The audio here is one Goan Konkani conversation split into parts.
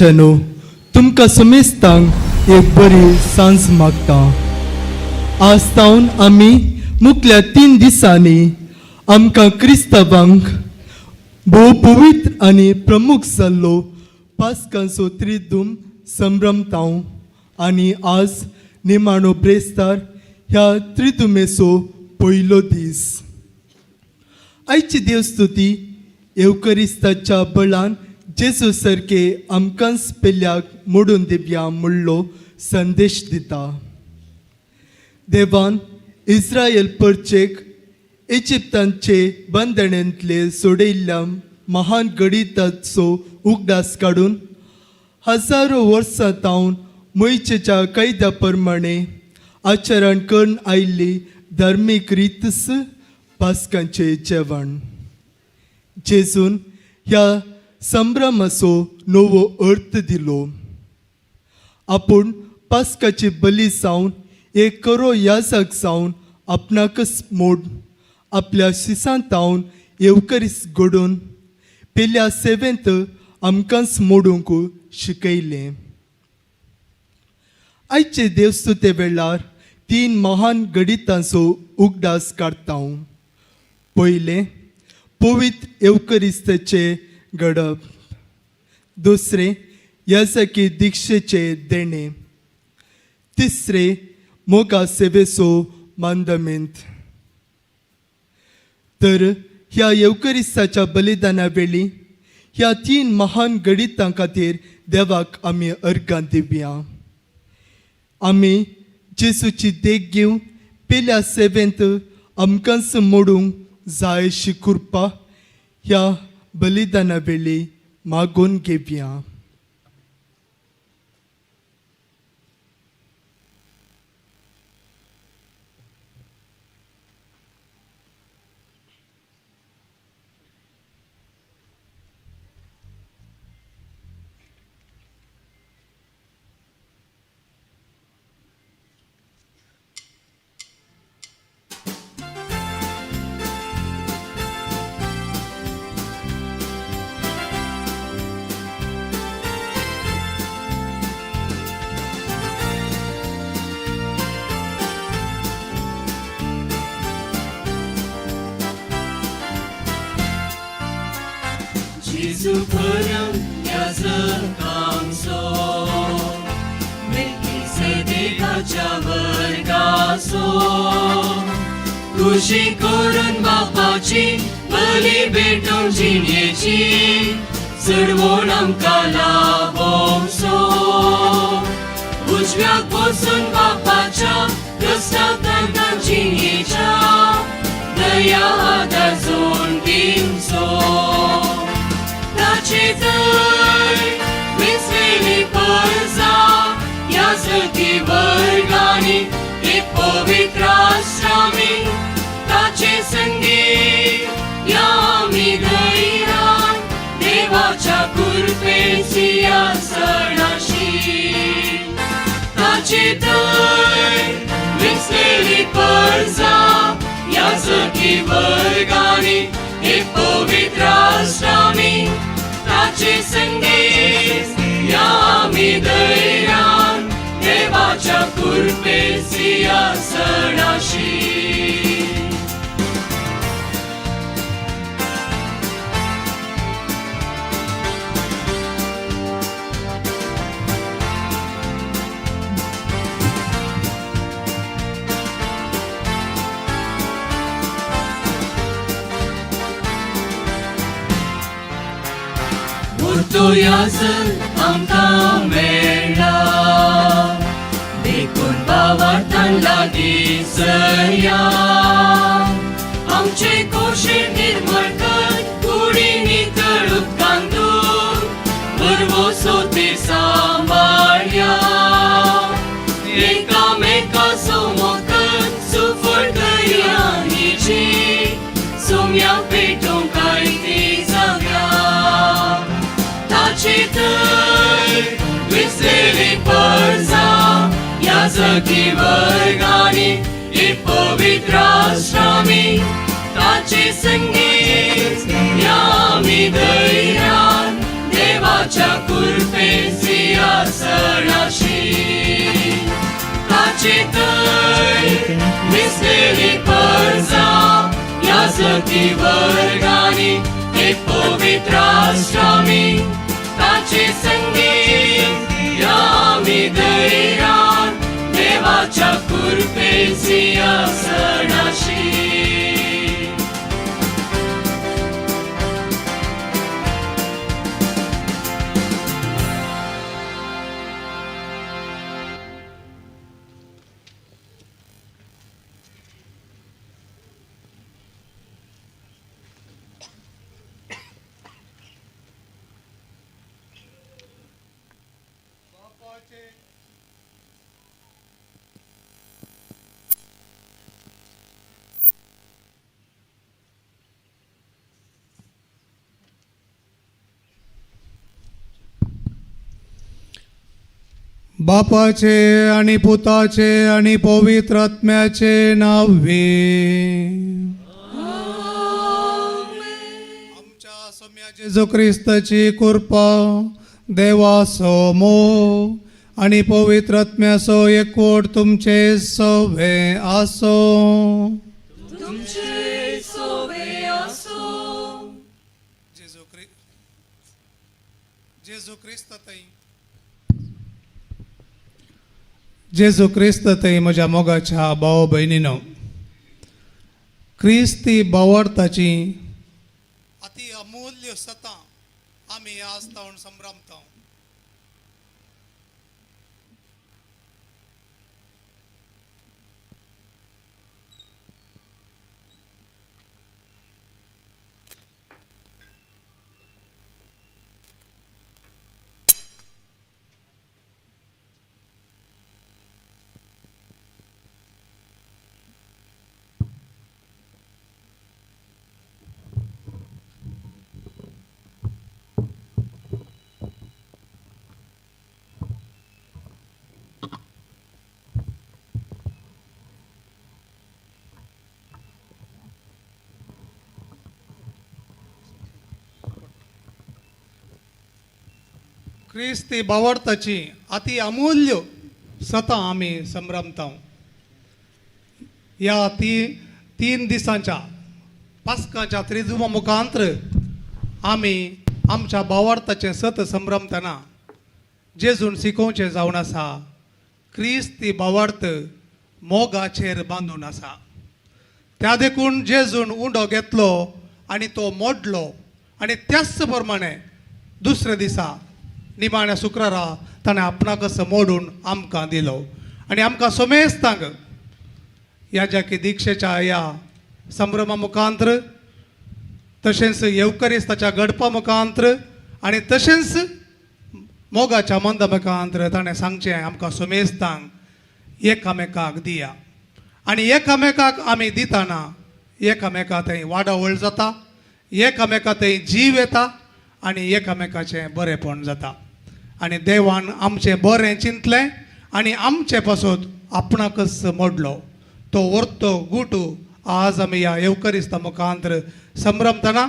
नो तुमकां समेस्तांक एक बरी सांज मागता. आज सावन आमी मुखल्या 3 दिसांनी आमकां क्रिस्तांवांक भोव पवित्र आनी प्रमुख जाल्लो पास्कांचो त्रिदूम संभ्रमतांव आनी आज निमाणो ब्रेस्तार ह्या त्रिदुमेचो पयलो दीस. आयची देवस्तुती येवकरिस्ताच्या बळान जेजू सारके आमकांच पेल्याक मोडून दिवया म्हणलो संदेश दिता. देवान इस्रायल परचेक इजिप्तांचे बंदणेंतले सोडयल्ल्या महान गणिताचो उगडास काडून हजारो वर्सां तावन मोयचेच्या कायद्या प्रमाणे आचरण करून आयिल्ली धार्मीक रितस पास्कांचें जेवण. जेजून ह्या संभ्रमाचो नवो अर्थ दिलो. आपूण पास्काची बली जावन एक करो याजक जावन आपणाकच मोड आपल्या शिसांतावन येवकरीस घडोवन पेल्या सेवेंत आमकांच मोडूंक शिकयलें. आयचे देवस्तुते वेळार 3 महान गणितांचो उगडास काडटा. पयलें, पवित्र येवकरिस्ताचें घडप. दुसरें, याजकी दिक्षेचें देणें. तिसरें, मोगा सेवेचो मांदमेंत. तर ह्या येवकरिस्ताच्या बलिदाना वेळी ह्या 3 महान गणितां खातीर देवाक आमी अर्गां दिवया. आमी जेजूची देख घेवन पेल्या सेवेंत आमकांच मोडूंक जाय अशी कृपा ह्या बलिदाना वेळी मागून घेवया. जेजू खरं याजकांचो मेल्कीसेदेकाच्या वर्गाचो खुशी करून बापाची बली भेटून जिणेची चडवण आमकां लाभोवचो. उजव्याक बसून बापाच्या प्रस्तावतांकां जिणेच्या दया आदार जोड दिवचो. ताचे थंय विसलेली परजा याजकी वर्गांनी एक पवित्र आश्रामी ताचे संगी या आमी धैर्यान देवाच्या कृपेची आसणाशी. ताचे थंय विसलेली परजा याजकी वर्गांनी एक पवित्र आश्रामी ताचे संगी या आमी धैर्यान देवाच्या कृपेची आसणाशी. मोठो याजक आमकां मेळ्ळा देखून भावार्थान लागीं सरया. आमचे कोशे निर्मळ कर कुडी नितळ उदकान धुवन भरवंसो तीर सांबाळया. एकामेकाचो मोग सुफळ करया हिची सोम्या पेटोवंक आयती जाग्या. ताचे थंय विसलेली परजा याजकी वर्गांनी एक पवित्र आश्रामी ताचे संगीत या आमी धैर्यान देवा देवाच्या कृपेन सिंहासनाशी ताची थंय मिसलेली परजा याजकी वर्गांनी एक पवित्र आश्रमी ताची संगीत या आमी धैर्यान देवाच्या कृपेन सिंहासनाशी. बापाचे आणि पुताचे आणि पवित्र आत्म्याचे नावे. आमच्या सोम्या जेजू क्रिस्ताची कृपा, देवाचो मोग आणि पवित्र आत्म्याचो एकवट तुमचे सवे आसो. तुमचे सोवे आसो. जेजू क्रि जेजू क्रिस्त थंय जेजू क्रिस्त थंय म्हज्या मोगाच्या भाव भयणीनो, क्रिस्ती बावडताची अति अमूल्य सतां आमी आज तावन संभ्रमता. क्रिस्ती बावडताची अति अमूल्य सतां आमी संभ्रमता. ह्या तीन दिसांच्या पास्काच्या त्रिजुमा मुखांत्र आमी आमच्या बावडताचें सत संभ्रमतना जेजून शिकोवचें जावन आसा, क्रिस्ती बावडत मोगाचेर बांदून आसा. त्या देखून जेजून उंडो घेतलो आनी तो मोडलो आनी त्याच प्रमाणे दुसऱ्या दिसा निमाण्या शुक्रारा ताणें आपणाकच मोडून आमकां दिलो आनी आमकां सोमेस्तांक ह्या जाकी दिक्षेच्या ह्या संभ्रमा मुखांत्र, तशेंच येवकरिस्ताच्या घडपा मुखांत्र आनी तशेंच मोगाच्या मंदा मुखांत्र ताणें सांगचें आमकां सोमेस्तांक एकामेकाक दिया. आनी एकामेकाक आमी दितना एकामेका थंय वाडावळ जाता, एकामेका थंय जीव येता आनी एकामेकाचें बरेंपण जाता. आनी देवान आमचें बरें चिंतलें आनी आमचे पासत आपणाकच मोडलो तो वर्तो गुटू आज आमी ह्या येवकरिस्ता मुखांत्र संभ्रमतना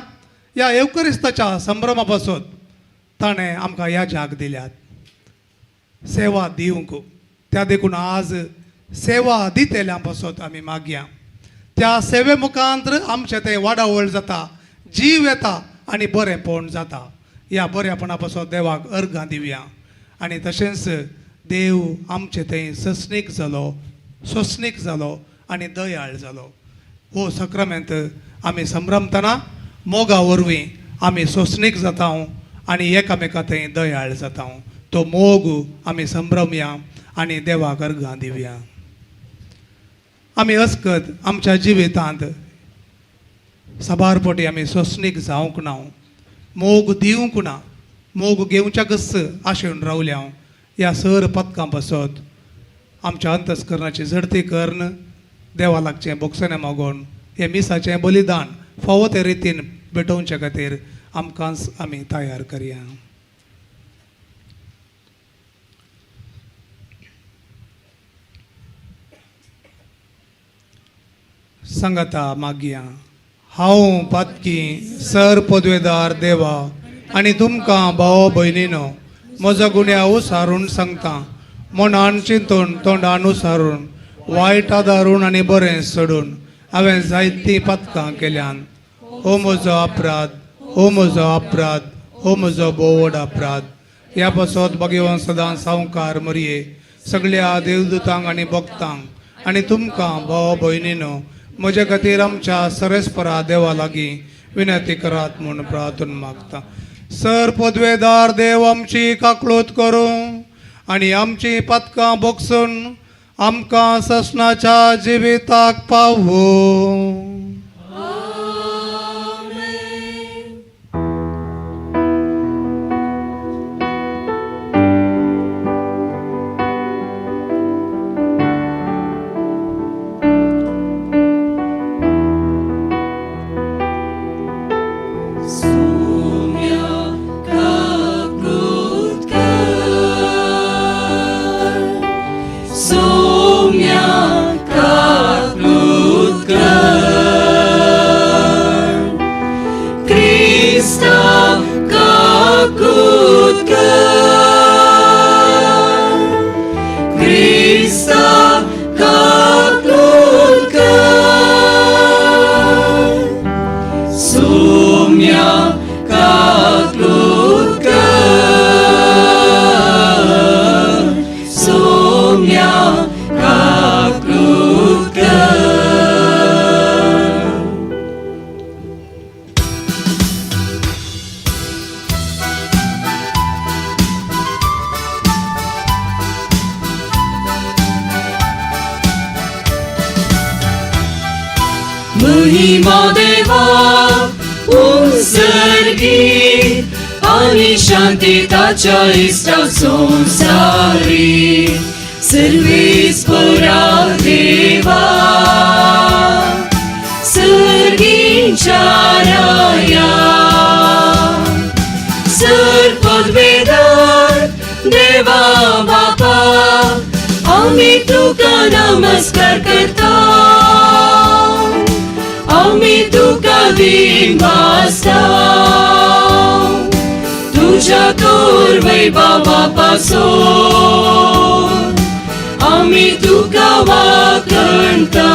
ह्या येवकरिस्ताच्या संभ्रमा पासत ताणें आमकां ह्या जाग दिल्यात सेवा दिवंक. त्या देखून आज सेवा दितल्या पासत आमी मागया. त्या सेवे मुखांत्र आमचें तें वाडावळ जाता, जीव येता आनी बरेंपण जाता. ह्या बऱ्यापणा पासत देवाक अर्गां दिवया. आनी तशेंच देव आमचे थंय सस्नीक जालो, सोंसणीक जालो आनी दयाळ जालो. हो सक्रामेंत आमी संभ्रमतना मोगा वरवीं आमी सोंसणीक जाता आनी एकामेका थंय दयाळ जाता. तो मोग आमी संभ्रमया आनी देवाक अर्गां दिवया. आमी अस्कत आमच्या जिवितांत साबार पटी आमी सोंसणीक जावंक ना, मोग दिवंक ना, मोग घेवच्याकच आशेवन रावल्या. ह्या सर पदकां पासत आमच्या अंतस्करणाची झडती करून देवा लागचें बोगसणें मागोवन हें मिसाचें बलिदान फावो ते रितीन भेटोवचे खातीर आमकांच आमी तयार करया. सांगाता मागया. हांव पातकी सर पदवेदार देवा, आनी तुमकां भाव भयणीनो म्हजो गुन्यांव सारून सांगता मनान चिंतून तोंडान उसारून वायट आदारून आनी बरें सोडून हांवें जायतीं पातकां केल्यान. हो म्हजो अपराध, हो म्हजो अपराध, हो म्हजो भोव व्हड अपराध. ह्या पासत भगवान सदां सावकार मरये सगळ्या देवदूतांक आनी भक्तांक आनी तुमकां भाव भयणीनो म्हज्या खातीर आमच्या सरेस्परा देवा लागीं विनंती करात म्हूण प्रार्थना मागता. सर पदवेदार देव आमची काकळूत करूं आनी आमची पातकां बोगसून आमकां ससनाच्या जिविताक पावूं. महिमा देवा उंसर्गी आणि शांती ताच्या इश्टा संसारी सर्वेस्परा देवा सर्गींच्या राया सर पदवेदार देवा बापा आम्ही तुका नमस्कार करता आम्ही तुका दिनवासता तुझ्या तोर वैभवा पासून आम्ही तुका वाकणता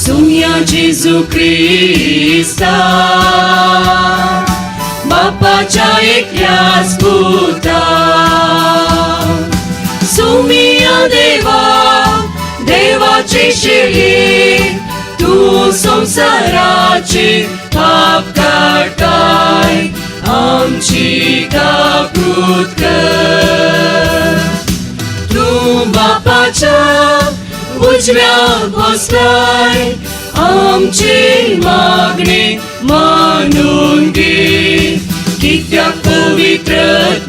सुम्या जेजू क्रिस्ता बापाच्या एकल्याच पुता सुमिया देवा देवाची शिली तू संसाराची पाप काडताय आमची काकूत कर. तू बापाच्या उजव्या बसलाय आमची मागणी मानून घे कित्याक पवित्र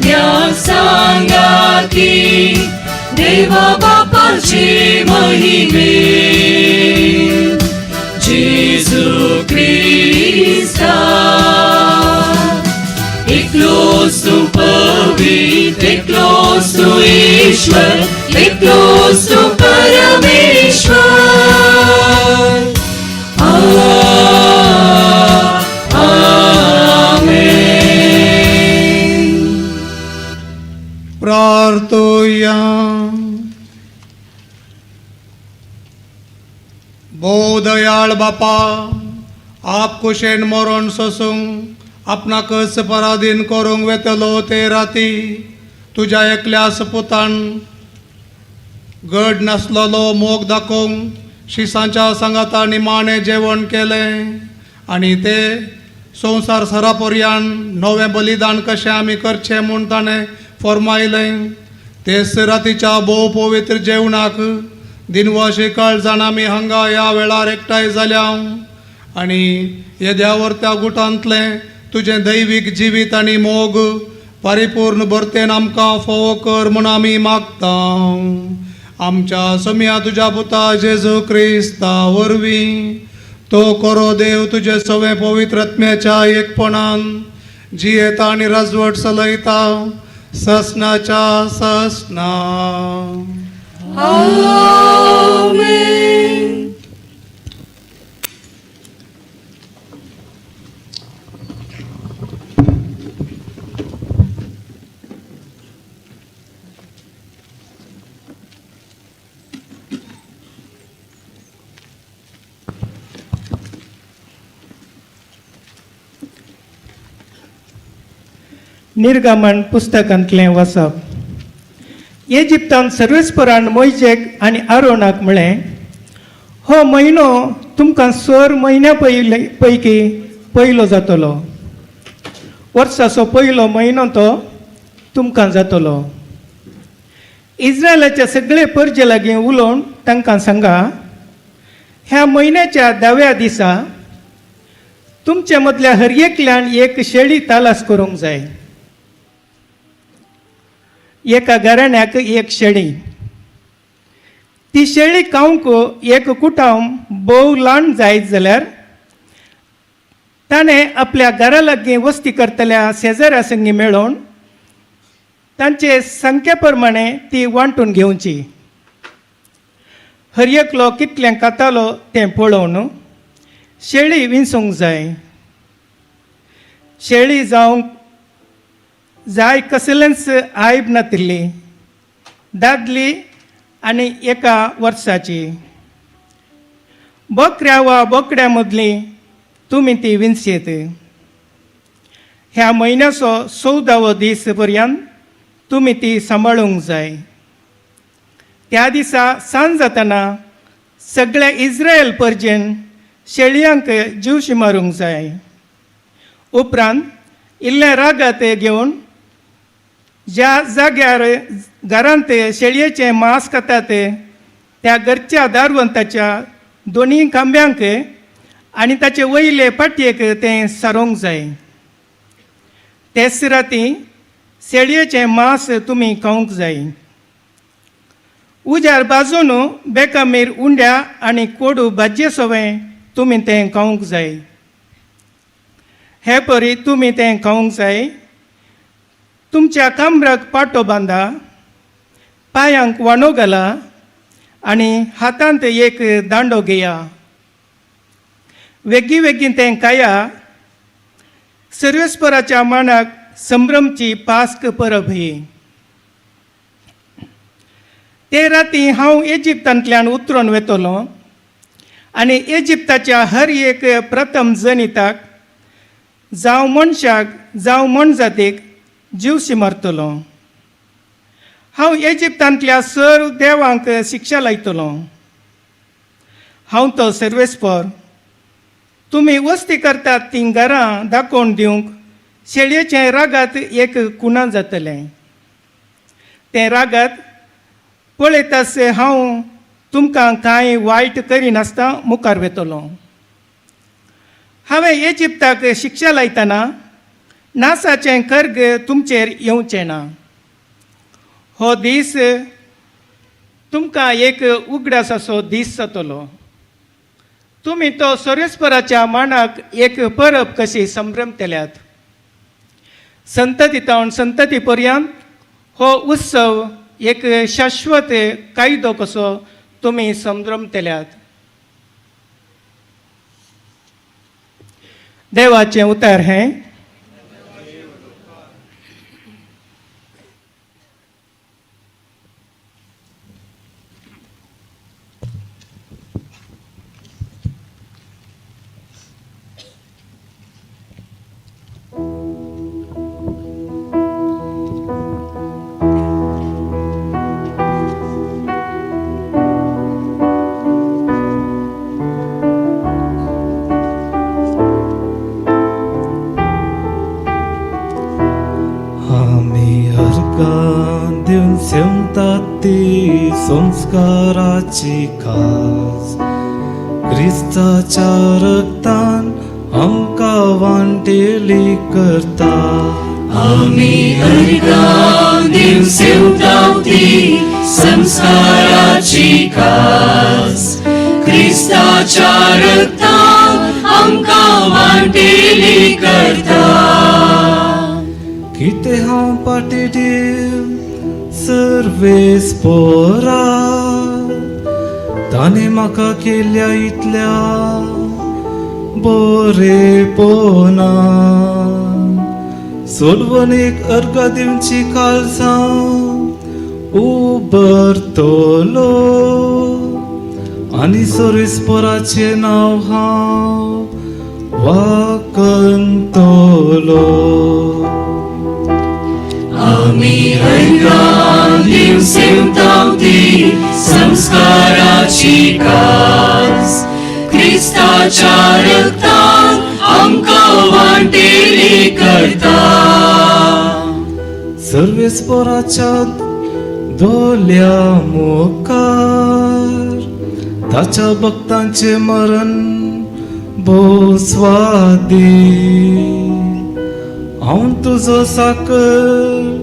ज्ञान सांगाती देवा बापाची महिमे जेजू क्रिस्ता एकलोच तूं पवित्र एकलोच तूं ईश्वर एकलोच तूं परमेश्वर. आमेन. प्रार्थोया. भोव दयाळ बापा आप कुशेन मरण सोसूंक आपणाकच पराधीन करूंक वेतलो ते राती तुज्या एकल्यास पुतान गड नासलेलो मोग दाखोवंक शिसांच्या सांगाता निमाणें जेवण केलें आनी ते संवसार सरापर्यान नवें बलिदान कशें आमी करचें म्हूण ताणें फर्मायलें. तेच रातीच्या भोव पवित्र जेवणाक दिनवाशी काळजान आमी हांगा ह्या वेळार एकठांय जाल्या आनी येद्यावर त्या गुटांतलें तुजें दैवीक जिवीत आनी मोग परिपूर्ण भरतेन आमकां फोवो कर म्हूण आमी मागता. आमच्या सम्या तुज्या पुता जेजू क्रिस्ता वरवीं तो करो देव तुजे सवें पवित्र आत्म्याच्या एकपणान जियेता आनी राजवट चलयता ससनाच्या ससना. आमेन. निर्गमन पुस्तकांतलें वाचप. इजिप्तान सर्वेस्परान मोयजेक आनी आरोनाक म्हळें, हो म्हयनो तुमकां सर म्हयन्या पयले पैकी पयलो जातलो. वर्साचो पयलो म्हयनो तो तुमकां जातलो. इस्रायलाच्या सगळे परजे लागीं उलोवन तांकां सांगा, ह्या म्हयन्याच्या धाव्या दिसा तुमचे मदल्या हर एकल्यान एक शेळी तालास करूंक जाय. एका घराण्याक एक शेळी. ती शेळी खावंक एक कुटाम भोव ल्हान जायत जाल्यार ताणें आपल्या घरा लागीं वस्ती करतल्या शेजाऱ्या संगी मेळोवन तांचे संख्ये प्रमाणे ती वांटून घेवची. हर एकलो कितलें खातालो तें पळोवन शेळी विंचूंक जाय. शेळी जावंक जाय कसलेंच आयब नातिल्ली, दादली आनी एका वर्साची. बोकऱ्या वा बोकड्या मदली तुमी ती विंचयेत. ह्या म्हयन्याचो चवदावो दीस पर्यंत तुमी ती सांबाळूंक जाय. त्या दिसा सांज जातना सगळ्या इस्रायल परजेन शेळयांक जीवशी मारूंक जाय. उपरांत इल्लें रागात घेवन ज्या जाग्यार घरांत शेळयेचें मांस खातात त्या घरच्या दारवंताच्या दोनूय खांब्यांक आनी ताचे वयले पाटयेक तें सारोवंक जाय. तेच राती शेळयेचें मांस तुमी खावंक जाय. उजार बाजून बेकामीर उंड्या आनी कोडू भाजये सवें तुमी तें खावंक जाय. हे परी तुमी तें खावंक जाय. तुमच्या कमराक पाटो बांदा, पांयांक वाणो घाला आनी हातांत एक दांडो घेया. वेगीं वेगीं तें खाया. सर्वेस्पराच्या मानाक संभ्रमची पास्क परब ही. ते राती हांव इजिप्तांतल्यान उतरून वेतलो आनी इजिप्ताच्या हर एक प्रथम जनिताक, जावं मनशाक जावं मोनजातीक, जीवशी मारतलो. हांव इजिप्तांतल्या सर्व देवांक शिक्षा लायतलो. हांव तो सर्वेस्पर. तुमी वस्ती करतात तीं घरां दाखोवन दिवंक शेळयेचें रागात एक कुणा जातलें. तें रागात पळयतासे हांव तुमकां कांय वायट करिनासतना मुखार वेतलो. हांवें इजिप्ताक शिक्षा लायतना नासाचें कर्ग तुमचेर येवचें ना. हो दीस तुमकां एक उगडासाचो दीस जातलो. तुमी तो सर्वेस्पराच्या मानाक एक परब कशी संभ्रमतल्यात. संतती तावन संतती पर्यंत हो उत्सव एक शाश्वत कायदो कसो तुमी संभ्रमतल्यात. देवाचें उतर हें. आमी अर्गां दिवन सेवतात ती संस्काराची खास, क्रिस्ताच्या रक्तान आमकां वांटेली करता. आमी अर्गां दिवन सेवतात ती संस्काराची खास, क्रिस्ताच्या रक्तान आमकां वांटेली करता. कितें हांव पाटी दिव सर्वेस्पोरा, ताणें म्हाका केल्या इतल्या बोरेपणा. सोडवणेक अर्गां दिवची काळजां उबरतलो आनी सर्वेस्पोराचें नांव हांव वाकंतलो. आमी अर्गां दिवं सेवताव ती संस्काराची कास क्रिस्ताच्या रक्तान आमकां वांटेली करता. सर्वेस्पोराच्या दोल्या मुखार ताच्या भक्तांचें मरण भोव स्वादी. हांव तुजो साकर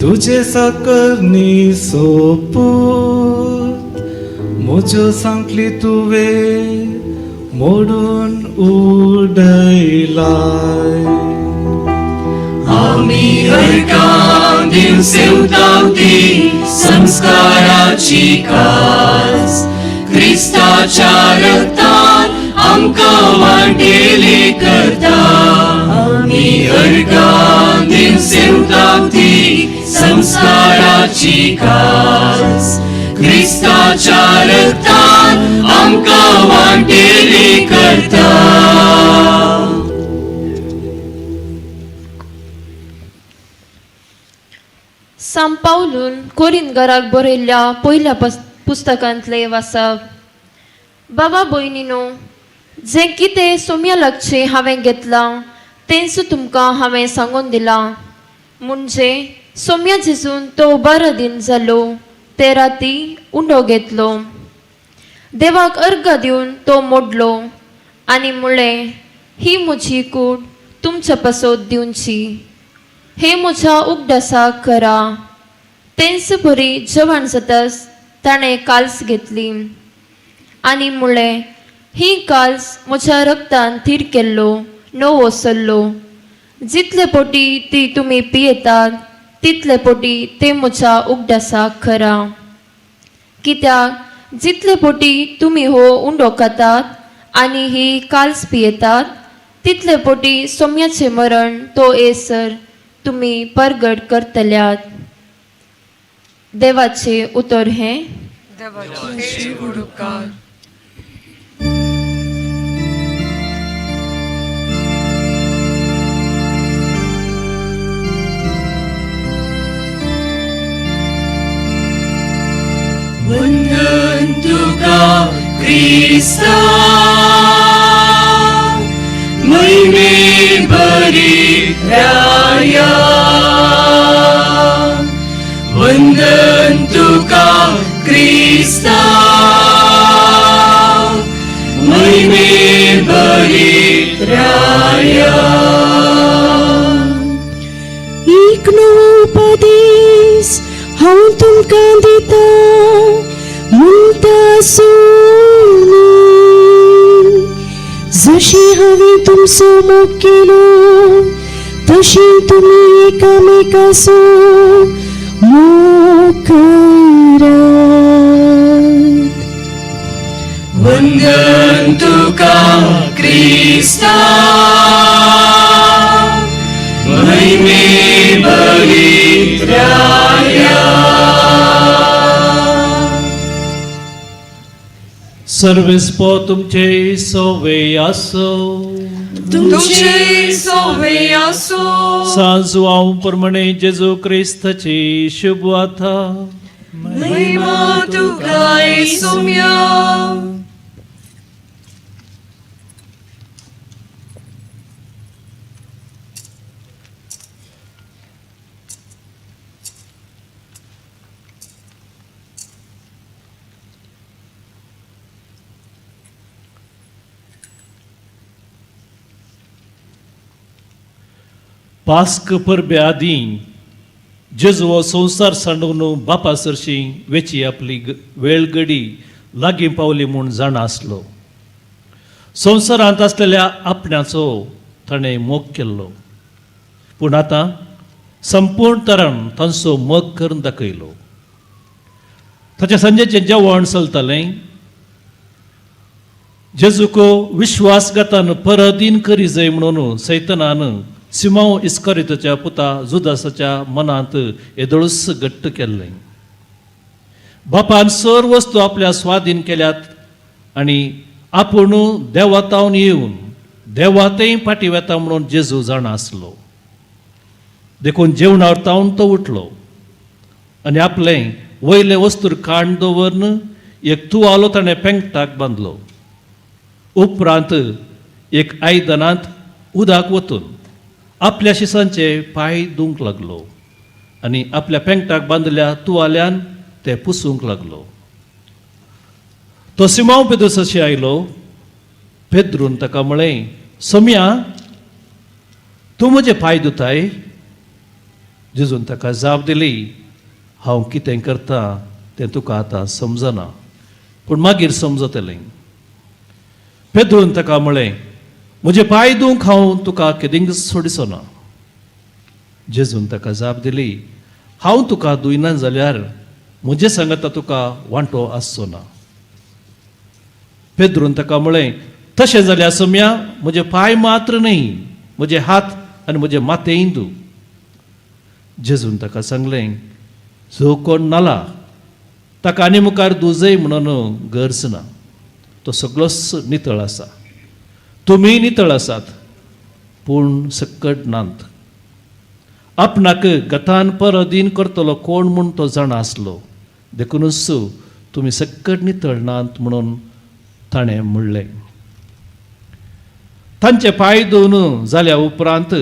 तुजे साकर नी सोपूत म्हज्यो सांगली तुवें मोडून उडयलाय. आमी अर्गां दिवं सेवताव ती संस्काराची कास क्रिस्ताच्या रक्तान आमकां वांटेली करता. आमी अर्गां दिवं सेवताव ती संस्काराची कास क्रिस्ताच्या रक्तान आमकां वांटेली करता. सांत पावलून कोरिंदगराक बरयल्ल्या पयल्या पुस्तकांतलें वाचप. बाबा भयणीनो, जें कितें सोम्या लागचें हांवें घेतलां तेंच तुमकां हांवें सांगून दिलां. म्हणजे सोम्या जेजून तो उबारा दिन जालो ते राती उंडो घेतलो, देवाक अर्घ दिवन तो मोडलो आनी म्हणलें, ही म्हजी कूड तुमच्या पासत दिवची, हे म्हज्या उगडासाक करा. तेंच बरी जेवण जाताच ताणें काल्स घेतली आनी म्हणलें, ही काल्स म्हज्या रक्तान थीर केल्लो नवो सल्लो. जितले पोटी ती तुमी पियेतात तितले पोटी ते म्हज्या उगडासाक करा. कित्याक जितले पोटी तुमी हो उंडो खातात आनी ही काल्स पियेतात तितले पोटी सोम्याचें मरण तो येसर तुमी परगट करतल्यात. देवाचें उतर हें. देवाचे उपकार. वंदन तुका क्रिस्ता महिमे बरी राया. वंदन तुका क्रिस्ता महिमे बरी राया. एक नवो उपदेश हांव तुमकां दिता म्हणटा सोनी, जशी हांवें तुमचो मोग केलो तशी तुमी एकामेकाचो मोग करात. वंदन तुका क्रिस्ता महिमे बरी राया. सर्वेस्पो तुमचे सोवे आसो. तुमचे सोवे आसो. सांजवाव प्रमाणे जेजू क्रिस्ताची शुभ वार्ता. महिमा तुका सोम्या. पास्क परबे आदीं जेजू हो संवसार सांडून बापा सरशी वेची आपली वेळ गडी लागीं पावली म्हूण जाणा आसलो. संवसारांत आसलेल्या आपणाचो ताणें मोग केल्लो, पूण आतां संपूर्ण तरान तांचो मोग करून दाखयलो. ताच्या सांजेचें जेवण चलतालें. जेजूक विश्वासघातान परदीन करी जाय म्हणून सैतनान सिमांव इस्करिताच्या पुता जुदासाच्या मनांत येदोळूच घट्ट केल्लें. बापान सर वस्तू आपल्या स्वाधीन केल्यात आनी आपूण देवातावन येवन देवातय फाटीं वेता म्हणून जेजू जाणा आसलो. देखून जेवणार तावन तो उठलो आनी आपलें वयलें वस्तूर काण दवरन एक तुवालो ताणें पेंकटाक बांदलो. उपरांत एक आयदनांत उदक वतून आपल्या शिसांचे पांय धुवंक लागलो आनी आपल्या पेंकटाक बांदल्या तुवाल्यान ते पुसूंक लागलो. तो सिमांव पेद्रुसाशी आयलो. पेद्रून ताका म्हळें, सोम्या, तूं म्हजे पांय धुताय? जेजून ताका जाप दिली, हांव कितें करता तें तुका आतां समजना, पूण मागीर समजतलें. पेद्रून ताका म्हळें, म्हजे पांय धुवंक हांव तुका केदींच सोडिचो ना. जेजून ताका जाप दिली, हांव तुका धुयना जाल्यार म्हजे सांगाता तुका वांटो आसचो ना. पेद्रून ताका म्हळें, तशें जाल्यार सोम्या, म्हजे पांय मात्र न्हय, म्हजे हात आनी म्हजें माथेंय धू. जेजून ताका सांगलें, जो कोण न्हाला ताका आनी मुखार दुजय म्हणून गरज ना, तो सगळोच नितळ आसा. तुमी नितळ आसात, पूण सक्कड नात. आपणाक गतान परदीन करतलो कोण म्हूण तो जाणा आसलो, देखुनूच तुमी सक्कड नितळ नात म्हणून ताणें म्हणलें. तांचे पांय धुवन जाल्या उपरांत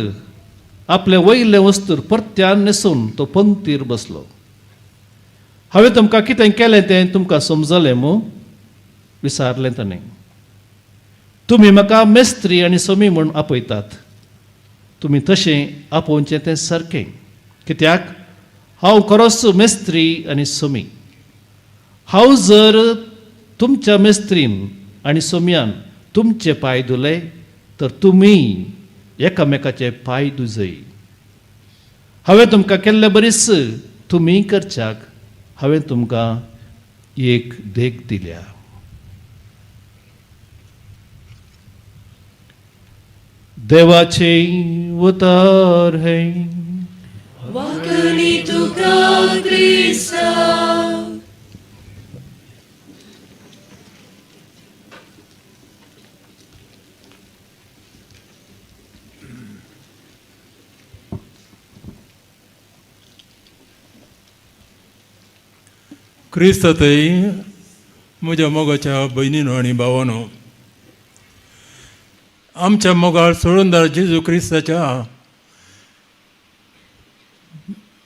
आपले वयले वस्तूर परत्यान न्हेसून तो पंक्तीर बसलो. हांवें तुमकां कितें केलें तें तुमकां समजलें मू? विचारलें ताणें. तुमी म्हाका मेस्त्री आनी सोमी म्हूण आपयतात, तुमी तशें आपोवचें तें सारकें, कित्याक हांव खरोच मेस्त्री आनी सोमी. हांव जर तुमच्या मेस्त्रीन आनी सोम्यान तुमचे पांय धुले तर तुमी एकामेकाचे पांय धुजय. हांवें तुमकां केल्ले बरीच तुमी करच्याक हांवें तुमकां एक देख दिल्या. देवाचे उतर है. वाकणी तुका क्रिस्ता. क्रिस्त थंय म्हज्या मोगाच्या भयणीनो आनी भावानो, आमच्या मोगाळ सोडूनदार जेजू क्रिस्ताच्या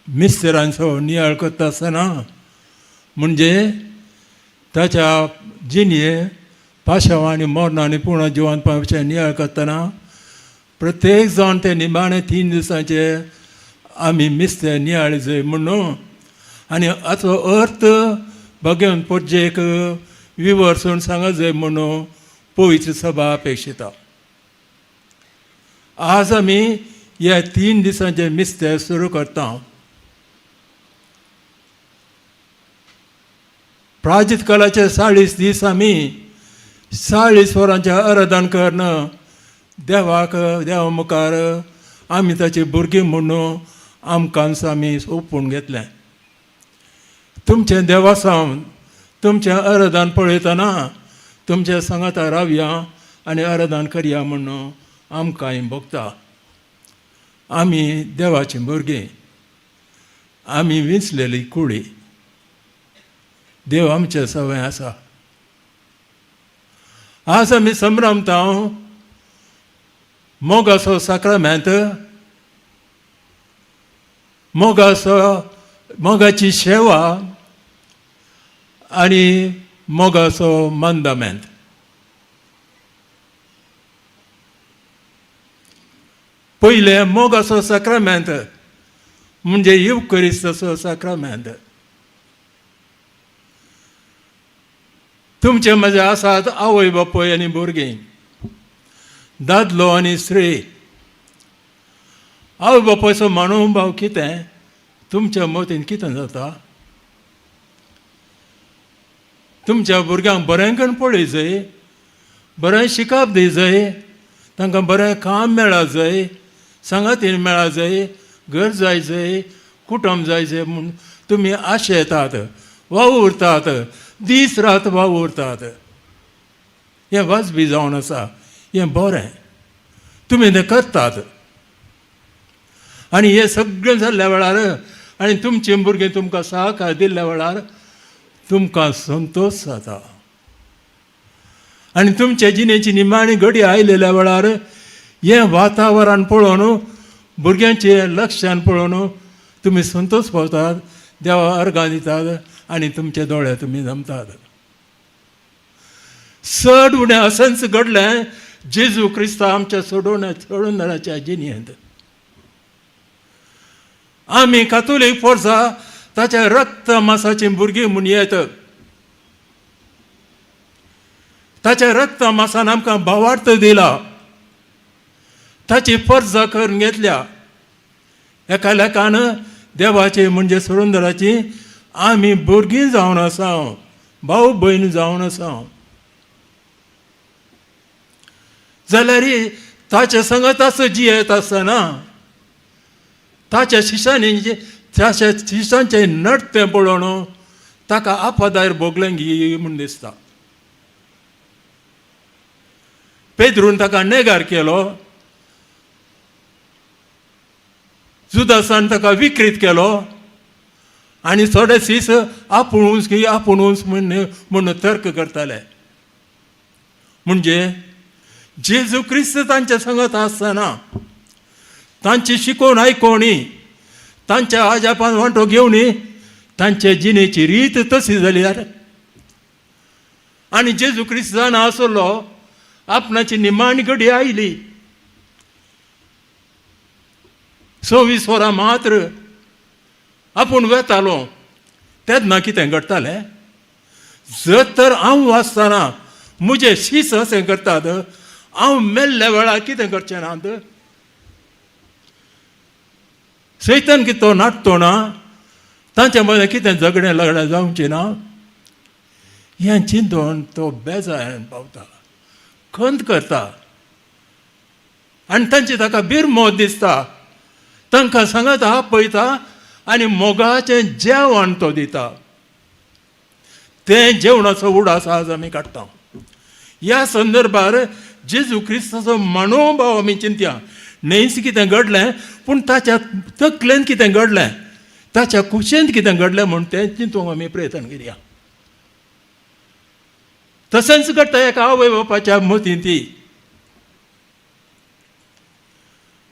मिस्तेरांचो नियाळ करता आसतना, म्हणजे ताच्या जिणये पाशांव आनी मरणां आनी पूर्ण जिवनपणाचे नियाळ करतना प्रत्येक जाण ते निमाणे 3 दिसांचे आमी मिस्ते नियाळ जाय म्हणून, आनी हाचो अर्थ भगेवन पोटजेक विवर्सून सांगा जाय म्हणून पवित्र सभा अपेक्षिता. आज आमी ह्या 3 दिसांचे मिस्ते सुरू करता. प्राजित कालाचे 40 दीस आमी 40 वरांचें आराधन करून देवाक देवा मुखार आमी ताची भुरगीं म्हणून आमकां आमी ओपून घेतलें. तुमचें देवासावन तुमचें आराधन पळयतना तुमच्या सांगाता रावया आनी आराधन करया म्हणून आमकांय भोगता. आमी देवाचीं भुरगीं, आमी विंचलेली कुळी, देव आमचे सवंय आसा. आज आमी संभ्रमता मोगाचो साक्रामेंत, मोगाचो मोगाची सेवा आनी मोगाचो मंदामेंत. पयलें मोगाचो साक्रामेंत म्हणजे युवकरिस्ताचो साक्रामेंत. तुमचे म्हजे आसात आवय बापूय आनी भुरगीं, दादलो आनी स्त्री. आवय बापायचो मानव भाव कितें तुमच्या मतीन कितें जाता? तुमच्या भुरग्यांक बरें करून पळय जाय, बरें शिकप दी जाय, तांकां बरें काम मेळा जाय, सांगातीन मेळा जाय, घर जाय जाय, कुटुंब जाय जाय म्हूण तुमी आशेतात, वावुरतात, दीस रात वावुरतात. हें वाजबी जावन आसा, हें बरें तुमी तें करतात. आनी हें सगळें जाल्ल्या वेळार आनी तुमचे भुरगीं तुमकां सहकार दिल्ल्या वेळार तुमकां संतोश जाता. आनी तुमचे जिणेची निमाणी घडी आयलेल्या वेळार हें वातावरण पळोवन, भुरग्यांचें लक्षान पळोवन तुमी संतोश पावतात, देवा अर्गां दितात आनी तुमचे दोळे तुमी जमतात. चड उणें अशेंच घडलें जेजू क्रिस्ता आमच्या सोडोवणाच्या जिणेंत. आमी कातोलीक फोर्सा ताच्या रक्त मासाचीं भुरगीं म्हूण येत. ताच्या रक्त मासान आमकां भावार्थ दिला, ताची पर्जा करून घेतल्या. एका लेखान देवाची म्हणजे सुरंदराची आमी भुरगीं जावन आसा, भाव भयण जावन आसा. जाल्यार ताच्या संगत आसो जियेत आसतना ताच्या शिशांनी, ताच्या शिशांचें नडतें पळोवन ताका आपादार भोगलें गी म्हूण दिसता. पेद्रून ताका नेगार केलो, जुदासान ताका विक्रीत केलो आनी थोडे शीस आपूण की आपूण म्हूण तर्क करताले. म्हणजे जेजू क्रिस्त तांच्या संगत आसतना तांची शिकोवन आयकोणी, तांच्या आजापान वांटो घेवनी तांचे जिणेची रीत तशी जाली. आनी जेजू क्रिस्त जाणा आसलो आपणाची निमाणी घडी आयली. 26 वरां मात्र आपूण वेतालो तेन्ना कितें घडटालें. जर तर हांव वाचतना म्हजें शीस अशें करतात, हांव मेल्ल्या वेळार कितें करचें ना? सैतान कितें तो नाटतो ना, तांच्या मदें कितें झगडें लगडें जावचें ना, हें चिंतून तो बेजायन पावता, खंत करता आनी तांची ताका बिरमोत दिसता. तांकां सांगता, आपयता आनी मोगाचें जेवण तो दिता. तें जेवणाचो उडास आज आमी काडटा. ह्या संदर्भार जेजू क्रिस्ताचो मनोभाव आमी चिंतया. न्हयच कितें घडलें, पूण ताच्या तकलेन कितें घडलें, ताच्या कुशेंत कितें घडलें म्हूण तें चिंतूंक आमी प्रयत्न करया. तशेंच घडटा एका आवय बापाच्या मतींत ती.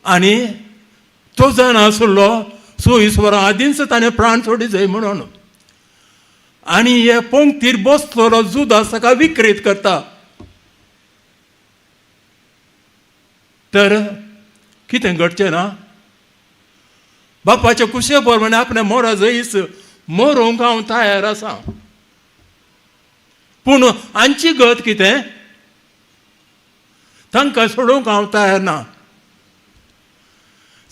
आनी तो जाणा आसलो 26 वरां आदींच ताणें प्राण सोडी जाय म्हणून. आनी हे पंक्तीर बसतलो जुदास ताका विक्रीत करता. तर कितें घडचें ना? बापाच्या कुशे प्रमाणे आपणें मोरा जयीस मरोंक हांव तयार आसा, पूण हांची गत कितें? तांकां सोडोवंक हांव तयार ना.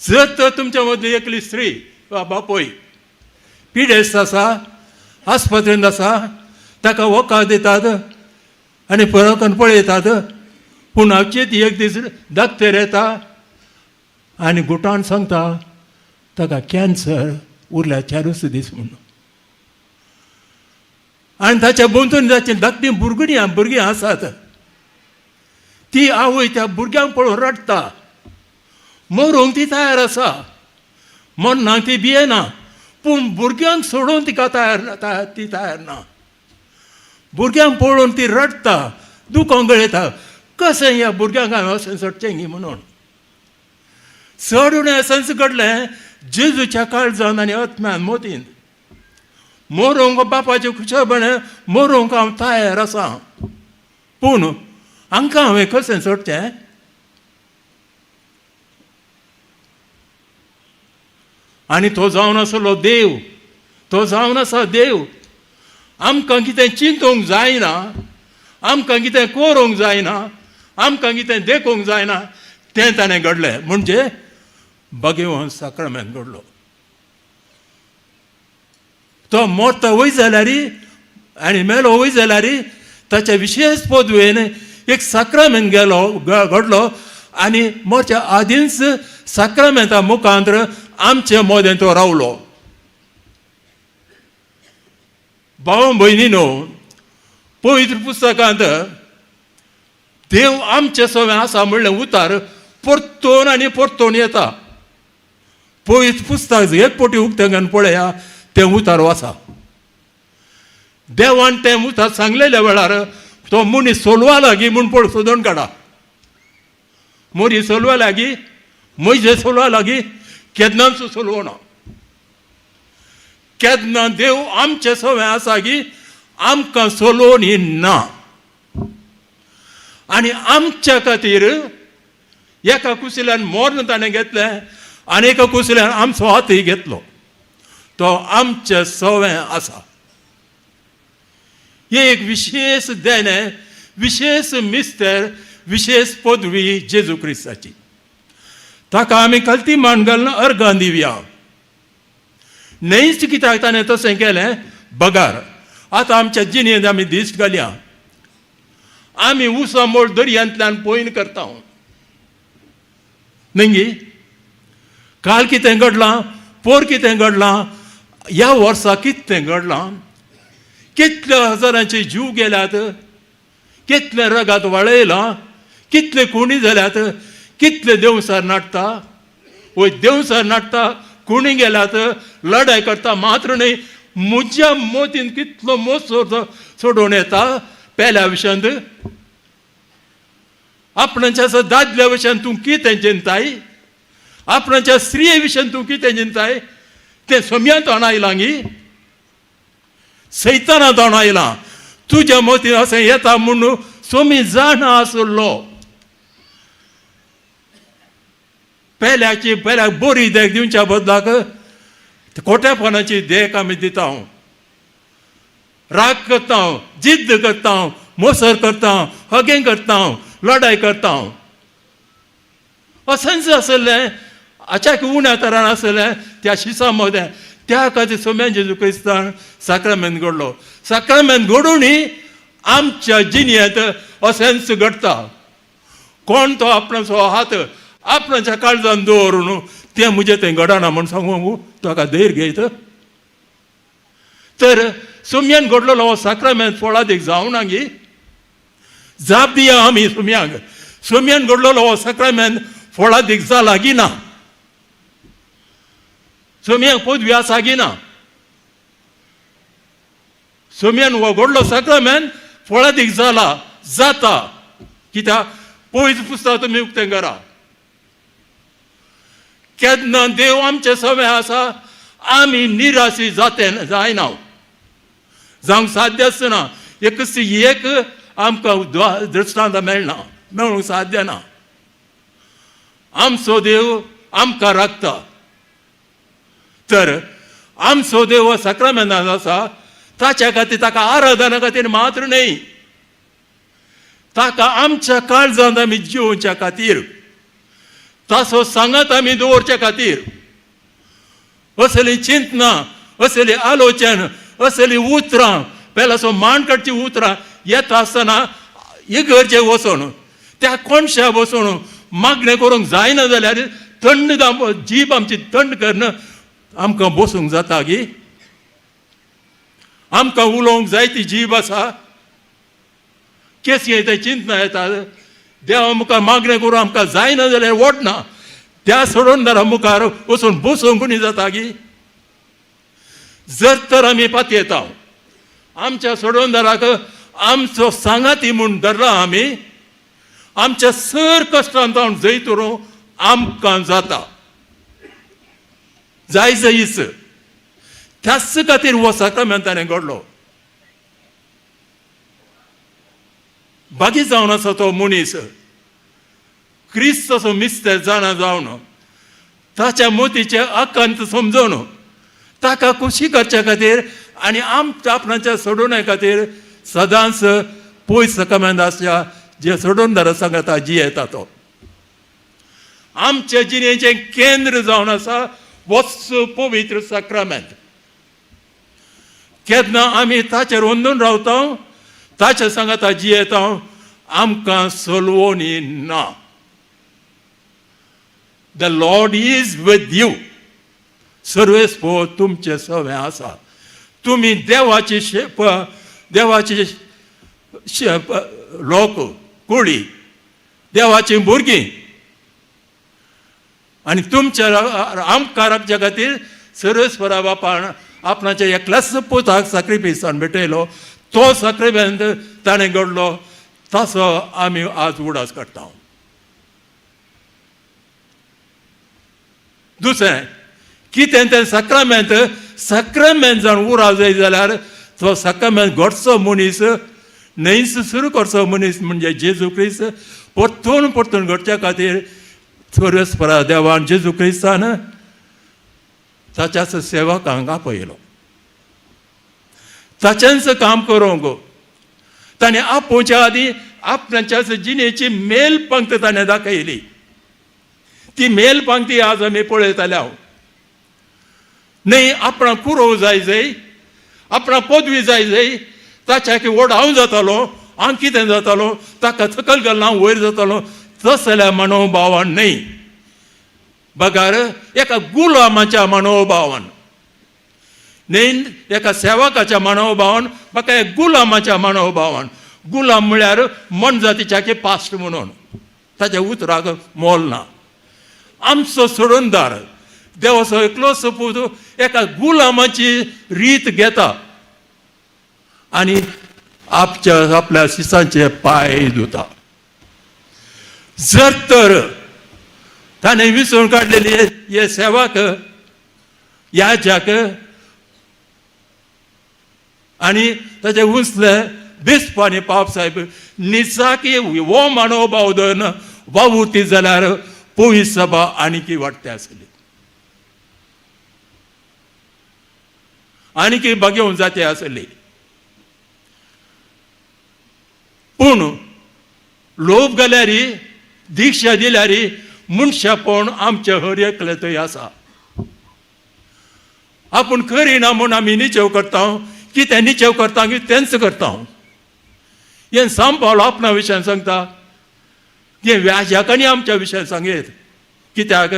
जर तर तुमच्या मदली एकली स्त्री वा बापूय पिडेस्त आसा, आस्पत्रेंत आसा, ताका वखद दितात आनी परकन पळयतात, पूण अचकीत एक दीस डॉक्टर येता आनी गुटान सांगता ताका कॅन्सर उरल्या 4 दीस म्हणून. आनी ताच्या भोंवतणी ताची धाकटीं भुरगीं आसात. ती आवय त्या भुरग्यांक पळोवन रडटा. मरूंक ती तयार आसा, मरणाक ती भियेना, पूण भुरग्यांक सोडून तिका तयार ती तयार ना. भुरग्यांक पळोवन ती रडटा, दुकां गळयता, कशें ह्या भुरग्यांक हांवें अशें सोडचें गी म्हणून. चड उणें अशेंच घडलें जेजूच्या काळजान आनी आत्म्यान मोतीन. मरूंक बापाचे खुशालपणे मरूंक हांव तयार आसा, पूण हांकां हांवें कशें सोडचें? आनी तो जावन आसलो देव, तो जावन आसा देव. आमकां कितें चिंतूंक जायना, आमकां कितें करूंक जायना, आमकां कितें देखूंक जायना, तें ताणें घडलें. म्हणजे भगवान साक्रामेंत घडलो. तो मरता वय जाल्यार आनी मेलो वय जाल्यार ताच्या विशेश पदवेन एक साक्रामेंत गेलो घडलो आनी मरच्या आदींच साक्रामेंता मुखांतर आमचे मदें तो रावलो. भाव भयणीनो, पवित्र पुस्तकांत देव आमचे सवें आसा म्हणलें उतार परतून आनी परतून येता. पयस पुस्तक एक पोटी उक्तें घालून पळया तें उतारो आसा. देवान तें उतार सांगलेल्या वेळार तो मनीस सोलवा लागीं म्हूण पळ सोदून काडा. मोरी सोलवा लागीं, म्हजे सोलवा लागीं केन्नाच सोलवना. केन्ना देव आमचे सवंय आसा की आमकां सोलोवन ना. आनी आमच्या खातीर एका कुशिल्यान मोर्न ताणें घेतलें आनी एका कुशिल्यान आमचो हातय घेतलो. तो आमचे सवंय आसा. हे एक विशेश देणें, विशेश मिस्तर, विशेश पदवी जेजू क्रिस्ताची. ताका आमी कल्ती मान घालून अर्गां दिवया. न्हयच कित्याक ताणें तशें केलें बगार आतां आमच्या जिणेंत आमी दिश्ट घालया. आमी उसामोळ दर्यांतल्यान पयन करता न्हय. काल कितें घडलां, पोर कितें घडलां, ह्या वर्सा कितें घडलां, कितल्या हजारांचे जीव गेल्यात, कितले रगात वाळयलां, कितले खुणी जाल्यात, कितले देवसार नाडटा. वय देवसार नाडटा, खुणी गेल्यात, लढाय करता मात्र न्हय, म्हज्या मोतीन कितलो मोस सोडून येता पेल्या विशयांत. आपणाच्या दादल्या विशयान तूं कितें चिंताय, आपणाच्या स्त्रिये विशयान तूं कितें चिंताय, तें सोम्यांत तोंड आयलां गी, सैताना तोंड आयलां. तुज्या मोतीन अशें येता म्हूण सोमी जाणा आसलो. पेल्याची पेल्याक बरी देख दिवच्या बदलाक खोटेपणाची देख आमी दिता. राग करता, जिद्द करता, मोसर करता, हगें करता, लढाय करता. अशेंच आसलें अचाक उण्या तरान आसलें त्या शिसा मदें. त्या खातीर सोम्या जेजू क्रिस्तान साक्रामेंत घडलो. साक्रामेंत घडूनय आमच्या जिणेंत अशेंच घडटा. कोण तो आपणाचो हात आपणाच्या काळजान दवरून तें म्हजें तें घडना म्हूण सांगू ताका धैर्य घेयत. तर सोम्यान घडलेलो हो साक्रामेंत फळादीक जावना गी. जाप दिया आमी सोम्यांक. सोम्यान घडलेलो हो साक्रामेंत फळादीक जाला गी ना, सोम्यांक पदवी आसा गी ना. सोम्यान हो घडलो साक्रामेंत फळादीक जाला, जाता. कित्याक पयस पुस्तक तुमी उक्तें करा. केन्ना देव आमचे सवंय आसा आमी निराशी जाते जायना, जावंक साध्य आसना. एकच एक आमकां दृश्टांत मेळना, मेळूंक साध्य ना. आमचो देव आमकां राखता. तर आमचो देव साक्रामेंतान आसा, ताच्या खातीर ताका आराधना खातीर मात्र न्हय, ताका आमच्या काळजांत आमी जिवोवच्या खातीर, ताचो सांगात आमी दवरच्या खातीर. असली चिंतना, असली आलोचन, असली उतरां, पेलाचो मान काडची उतरां येता आसतना इगर्जे वचून त्या कोणशा बसून मागणें करूंक जायना जाल्यार थंड जीब आमची थंड करून आमकां बसूंक जाता गी. आमकां उलोवंक जायती जीब आसा, केस येता, चिंतना येता. देवा मुखार मागणें करूं आमकां जायना जाल्यार वडना, त्या सोडून मुखार वचून बसूंक कोणी जाता गी. जर तर आमी पातयेता आमच्या सोडवणदाराक आमचो सांगाती म्हूण धरला आमी, आमच्या सर कश्टांत जैत उरूं आमकां जाता जाय जयीच. त्याच खातीर हो साक्रामेंत ताणें घडलो. बागी जावन आसा तो मनीस क्रिस्त असो मिस्तर जाणा जावन ताच्या मोतीचे आकांत समजून ताका खोशी करच्या खातीर आनी आमच्या आपणाच्या सोडोवण्या खातीर सदांच पयस साक्रामेंत आसच्या जे सोडोवणदारा सांगता जियेता तो. आमच्या जिणेचें केंद्र जावन आसा वच पवित्र साक्रामेंत. केन्ना आमी ताचेर अंदून रावता, ताच्या सांगाता जियेता, आमकां सोलवणी ना. The Lord is with you. सर्वेस्पो तुमचे सवें आसा. तुमी देवाची देवाची लोक कुळी, देवाची भुरगीं. आनी तुमच्या आमकां राखच्या खातीर सर्वेस्परा बापान आपणाच्या एकल्याच पुताक साक्रिफिसान भेटयलो. तो साक्रिफेंत ताणें घडलो तसो आमी आज उडास काडटा. दुसरें कितें तें साक्रामेंत, साक्रामेंत जावन उरा जाय जाल्यार तो साक्रामेंत घडचो मनीस न्हंयच सुरू करचो मनीस म्हणजे जेजू क्रिस्त परतून परतून घडच्या खातीर सर्वेस्परा देवान जेजू क्रिस्तान ताच्याच सेवकांक आपयलो, ताचेंच काम करूंक. ताणें आपोवच्या आदीं आपणाच्याच जिणेची मेल पंक्त ताणें दाखयली. ती मेल पंक्ती आज आमी पळयताले. हांव न्हय आपणाक कुरोव जाय जाय, आपणाक पदवी जाय जाय, ताच्या की व्हड हांव जातालो, हांव कितें जातालो, ताका सकल घालून हांव वयर जातालो, तसल्या मनोभावान न्हय, बगार एका गुलामाच्या मनोभावान न्हय, एका सेवकाच्या मनोभावान, म्हाका एक गुलामाच्या मनोभावान. गुलाम म्हळ्यार मनजातीच्या की पास्ट म्हणून ताच्या उतराक मोल ना. आमचो सोडणदार देवाचो एकलो सपूत एका गुलामाची रीत घेता आनी आपच्या आपल्या शिसांचे पांय धुता. जर तर ताणें विसरून काडलेली हे सेवाक याजाक आनी ताचे उंचले बिस्प आनी पाप साहेब निजाकी हो मनोभाव धरून वावुरती जाल्यार पवित्र सभा आनीकी वाडटे आसली, आनीकी बागेवन जाते आसली. पूण लोभ घाल्यार, दीक्षा दिल्यार मनशापण आमच्या हर एकले थंय आसा. आपूण करिना म्हूण आमी निचेव करता, कितें निचेव करता की तेंच करता. हें सांपावलो आपणा विशयान सांगता, हें व्याजाकांनी आमच्या विशयान सांगयत. कित्याक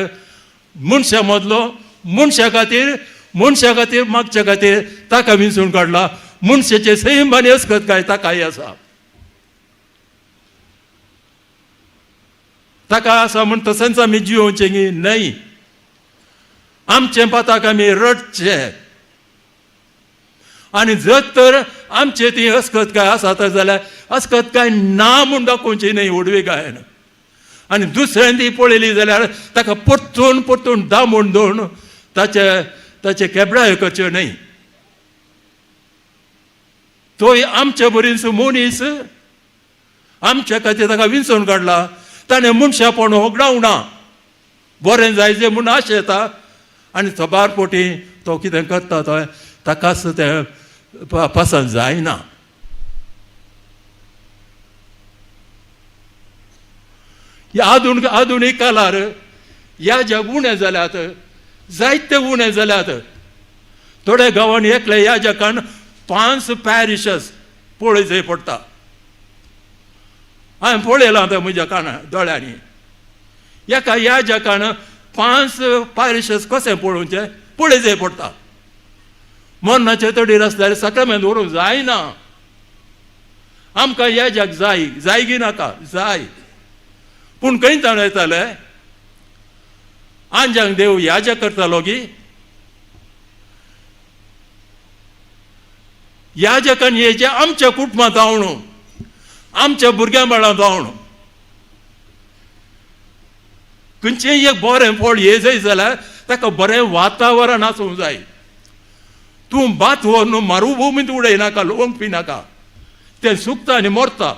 मनशा मदलो मनशा खातीर, मनशा खातीर मागच्या खातीर ताका विंचून काडला. मनशाचे सैम आनी अस्कत काय ताकाय आसा, ताका आसा म्हूण तशेंच आमी जियोवचें गी न्हय. आमचें पाताक आमी रडचें आनी जर तर आमचे ती अस्कत काय आसा तर जाल्यार अस्कत काय ना म्हूण दाखोवची न्हय व्हडवी गायन. आनी दुसऱ्यान ती पळयली जाल्यार ताका परतून परतून दामून दवरून ताचे ताचे केबडायो करच्यो न्हय. तोय आमचे बरीच मनीस, आमच्या खातीर ताका विंचून काडला. ताणें मनशापण होगडावना, बरें जाय जें म्हूण आश येता आनी सबार पोटी तो कितें करता तो ताकाच तें पसंत जायना. ह्या आधुनीक काळार ह्या जग उणें जाल्यात, जायते उणें जाल्यात. थोड्या गांवांनी एकले ह्या जगान 5 पॅरिशस पळय पडटा. हांवें पळयलां तें म्हज्या काना दोळ्यांनी. एका ह्या जगान 5 पॅरिशस कशें पळोवचें पळयचें पडटा. मरणाचे तडीर आसल्यार साक्रामेंत व्हरूंक जायना. आमकां ह्या जग जाय, जाय गी नाका जाय, पूण खंय ताण येताले आंजांक देव ह्या जग करतालो की ह्या जगान हे जे आमच्या कुटुंबांत जावन, आमच्या भुरग्यां बाळां जावन खंयचेंय एक बरें फळ हे जाय जाल्यार ताका बरें वातावरण आसूंक जाय. तूं भात व्हरून मारुभुमींत उडयनाका, लोंग पिनाका, तें सुकता आनी मरता.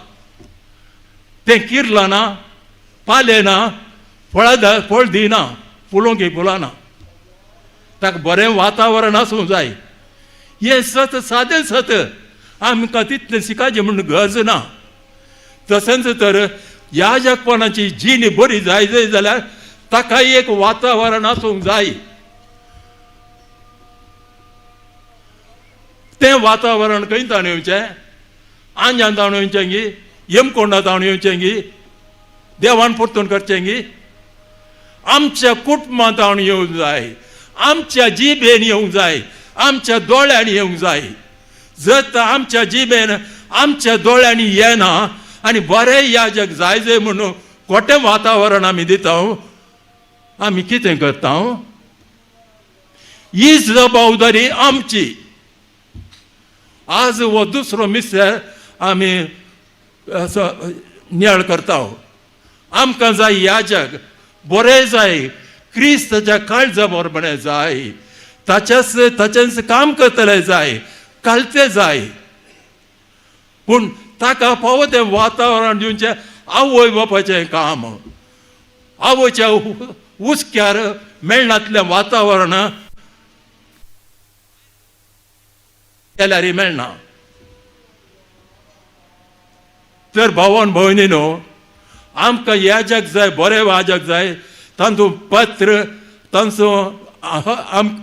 तें किरलां ना, पालें ना, फळां फळ दिना, फुलोंक फुलां ना. ताका बरें वातावरण आसूंक जाय. हें सत सादें सत आमकां तितलें शिकाचें म्हूण गरज ना. तशेंच तर ह्या जगपणाची जीण बरी जाय जाय जाल्यार ताकाय एक वातावरण आसूंक जाय. तें वातावरण खंय ताणें येवचें? आंजान ताणें येवचें गी, यमकोंडा ताणें येवचें गी, देवान परतून करचें गी? आमच्या कुटुंबांत ताणें येवंक जाय, आमच्या जिबेन येवंक जाय, आमच्या दोळ्यांनी येवंक जाय. जर तर आमच्या जिबेन आमच्या दोळ्यांनी येना आनी बरें ह्या जग जाय जाय म्हणून खोटें वातावरण आमी दिता, आमी कितें करता? ही जबाबदारी आमची. आज हो दुसरो मिस्तर आमी असो नियाळ करता. आमकां जाय याजक बरें जाय, क्रिस्ताच्या काळजा बरोबर जाय, ताच्याच ताचेंच काम करतले जाय, कालते जाय. पूण ताका फावो तें वातावरण दिवचें आवय बापायचें काम. आवयच्या हुस्क्यार मेळनातलें वातावरण केल्यार मेळना. तर भावान भयणीनो, आमकां याजक जाय, बरें वाजक जाय. तांचो पत्र तांचो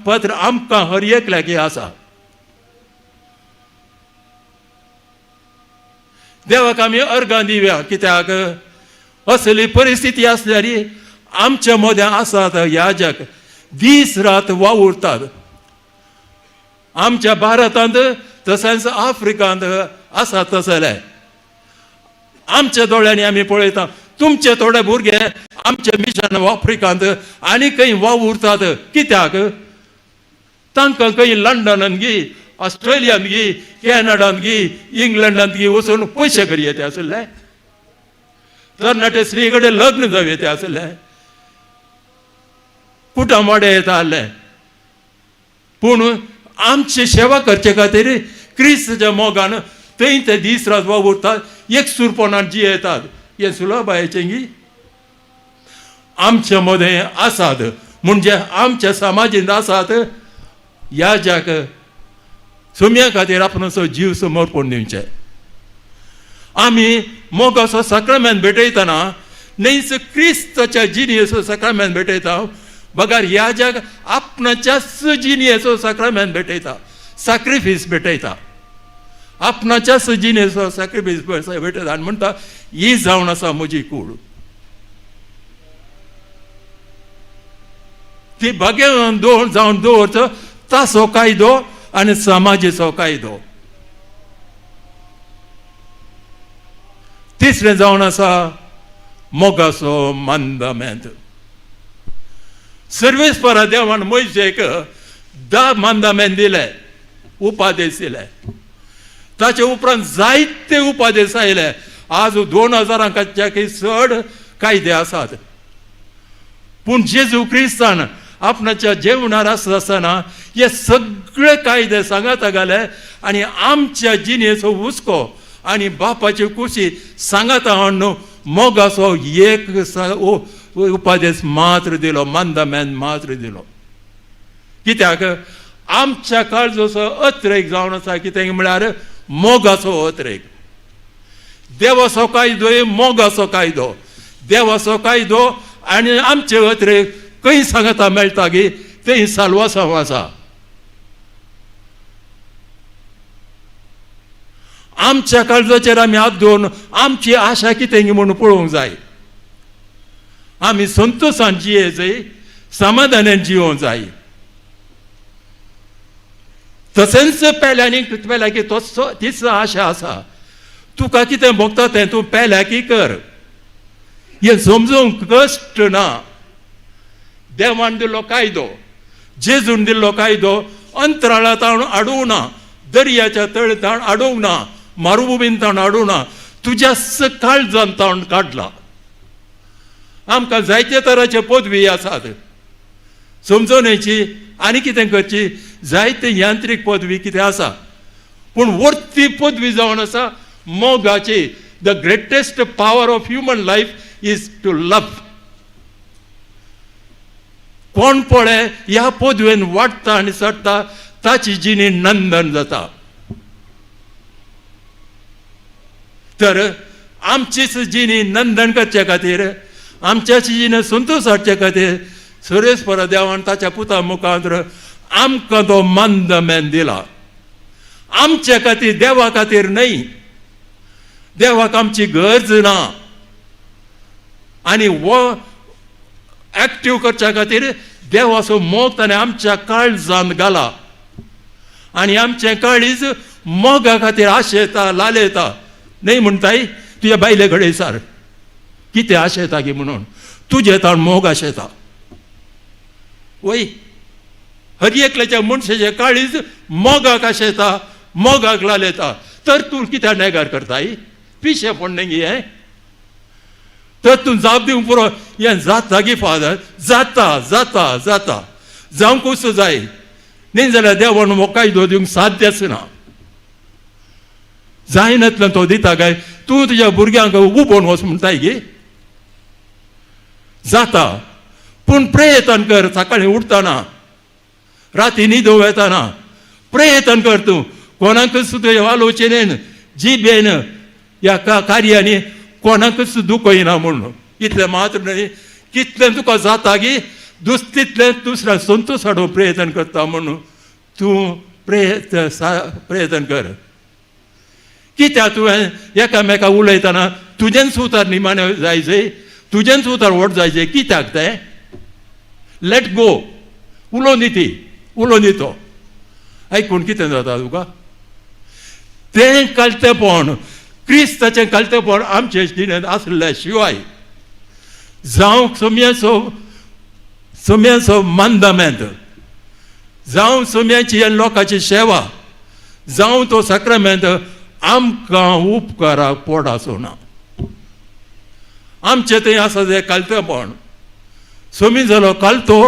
पत्र आमकां हर एक लागीं आसा. देवाक आमी अर्गां दिवया, कित्याक असली परिस्थिती आसल्यार आमच्या मदें आसात याजक, दीस रात वावुरतात. आमच्या भारतांत तशेंच आफ्रिकांत आसा तसले. आमच्या दोळ्यांनी आमी पळयता. तुमचे थोडे भुरगे आमचे मिशन आफ्रिकांत आनी खंय वावुरतात. कित्याक? तांकां खंय लंडनान गी, ऑस्ट्रेलियान गी, कॅनडान गी, इंग्लंडान गी वचून पयशे करी येते आसले. तरणाटे स्त्री कडेन लग्न जावं येते आसले, कुटुंबाडे येता आसले. पूण आमची सेवा करचे खातीर क्रिस्ताच्या मोगान थंय ते दीस रात वावुरतात, एक सुरपणान जियेतात. हें सुलभायेचें गी आमच्या मदें आसात, म्हणजे आमच्या समाजींत आसात याजक सुम्या खातीर आपणाचो जीव समर्पण दिवचें. आमी मोगाचो साक्रामेंत भेटयतना न्हयच क्रिस्ताच्या जिणेचो साक्रामेंत भेटयता, बगर याजक आपणाच्याच जिणेचो साक्रामेंत भेटयता, साक्रिफीस भेटयता, आपणाच्याच जिणेचो साक्रिफीस भेटयता आनी म्हणटा ही जावन आसा म्हजी कूड. ती भाग्य जावन दवरचो ताचो कायदो आनी समाजेचो कायदो. तिसरें जावन आसा मोगाचो मांदामेंत. सर्वेस परा देवान मोयजेक 10 मांदामेंत दिले, उपादेश दिले. ताचे उपरांत जायते उपादेश आयले. आज 2000 चड कायदे आसात. पूण जेजू क्रिस्तान आपणाच्या जेवणार आसता आसतना हे सगळे कायदे सांगाता घाले आनी आमच्या जिणेचो हुस्को आनी बापाची कुशी सांगाता हाडून मोगाचो एक उपादेश मात्र दिलो, मांदामेन मात्र दिलो. कित्याक? आमच्या काळजाचो अत्रेक जावन आसा कितें म्हळ्यार मोगाचो अत्रेक. देवाचो कायदो मोगाचो कायदो, देवाचो कायदो आनी आमचे अत्रेक खंय सांगता मेळटा गी थंय साल्वासांव आसा. आमच्या काळजाचेर आमी हात दवरून आमची आशा कितें म्हणून पळोवंक जाय. आमी संतोशान जिये जाय, समाधानान जिवोवंक जाय. तशेंच पेल्यांनी पेल्या की तसो तीच आशा आसा. तुका कितें भोगता तें तूं पेल्या की कर, हें समजूंक कश्ट ना. देवान दिल्लो कायदो, जेजून दिल्लो कायदो अंतराळा ताण हाडूंक ना, दर्याच्या तळ ताण हाडूंक ना, मारुभुमीन ताण हाडूंक ना, तुज्या काळजान ताण काडला. आमकां जायते तराचे पदवी आसात समजवण्याची आनी कितें करची, जायते यांत्रीक पदवी कितें आसा, पूण वर्ती पदवी जावन आसा मोगाची. The greatest power of human life is to love. कोण पळय ह्या पदवेन वाडटा आनी चडटा ताची जिणी नंदन जाता. तर आमचीच जिणी नंदन करचे खातीर, आमच्याच जिणे संतोश हाडचे खातीर सुरेश देवान ताच्या पुता मुखार आमकां तो मांदमेन दिला. आमच्या खातीर, देवा खातीर न्हय. देवाक आमची गरज ना. आनी हो एक्टीव करच्या खातीर देवाचो मोग ताणें आमच्या काळजान घाला आनी आमचें काळीज मोगा खातीर आशेता, लालयता. न्हय म्हणटाय तुज्या बायले कडेन सार कितें आशेता की म्हणून, तुजें ताण मोग आशेता. वय हर एकल्याच्या मनशाचें काळीज मोगाक आशेता, मोगाक लालयता. तर तूं कित्याक नेगार करताय? पिशेपण न्ही हें? तर तूं जाप दिवंक पुरो, हें जाता गी फादर? जाता जाता जाता, जावंकूच जाय. न्ही जाल्यार देवान हो कायदो दिवंक साध्यच ना. जायनातल्यान तो दिता काय तूं तुज्या भुरग्यांक उबोवन वच म्हणटाय गी? जाता. पूण प्रयत्न कर, सकाळीं उठतना, राती न्हिदूंक वेतना प्रयत्न कर तूं कोणाकच तुज्या आलोचनेन, जिबेन, ह्या कार्यांनी कोणाकच दुखयना म्हूण. इतलें मात्र न्हय, कितलें तुका जाता गी तितलें दुसऱ्या संतोश हाडूंक प्रयत्न करता म्हूण तूं प्रयत्न कर. कित्याक तुवें एकामेका उलयतना तुजेंच उतर निमाणें जायचे, तुजेंच उतर व्हड जायचें? कित्याक तें? Let go. उलोवन दी ती, उलोवन दी तो. आयकून कितें जाता तुका? तें कालतेपण, क्रिस्ताचें कालतेपण आमचे जिणेंत आसल्या शिवाय जावं सोम्याचो सोम्याचो मानदामेंत, जावं सोम्याची आनी लोकांची सेवा, जावं तो साक्रामेंत आमकां उपकाराक पोड आसना. आमचें थंय आसा तें कालतेपण. सोमी जालो कालतो,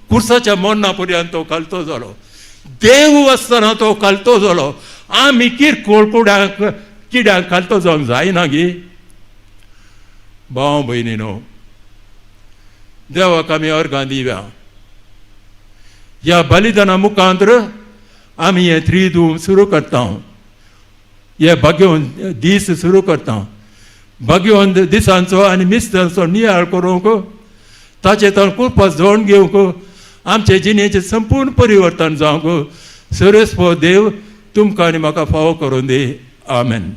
कुर्साच्या मरणा पर्यंत तो कालतो जालो. देव आसतना तो कालतो जालो. आमी किरकोळ कुड्यांक किड्यांक कालतो जावंक जायना गी? भाव भयणी न्हू, देवाक आमी अर्गां दिव्या. ह्या बलिदाना मुखांतर आमी हें त्रिदूम सुरू करता, हे भाग्यवंत दीस सुरू करता. भाग्यवंत दिसांचो आनी मिस्तांचो नियाळ करूंक, ताचे तर कृपा जोड घेवंक, आमचे जिणेचें संपूर्ण परिवर्तन जावंक सरस्व देव तुमकां आनी म्हाका फावो करून दी. आमेन.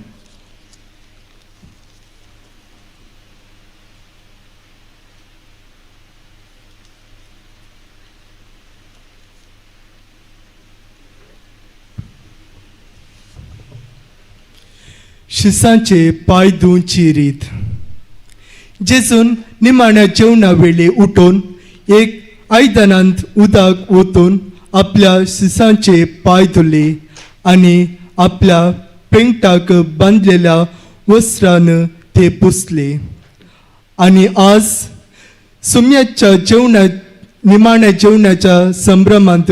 शिसांचे पांय धुवची रीत. जेजून निमाण्या जेवणा वेळी उठून एक आयदनांत उदक ओतून आपल्या शिसांचे पांय धुले आनी आपल्या पेंगटाक बांदलेल्या वस्त्रान ते पुसले. आनी आज सुम्याच्या जेवणा निमाण्या जेवणाच्या संभ्रमांत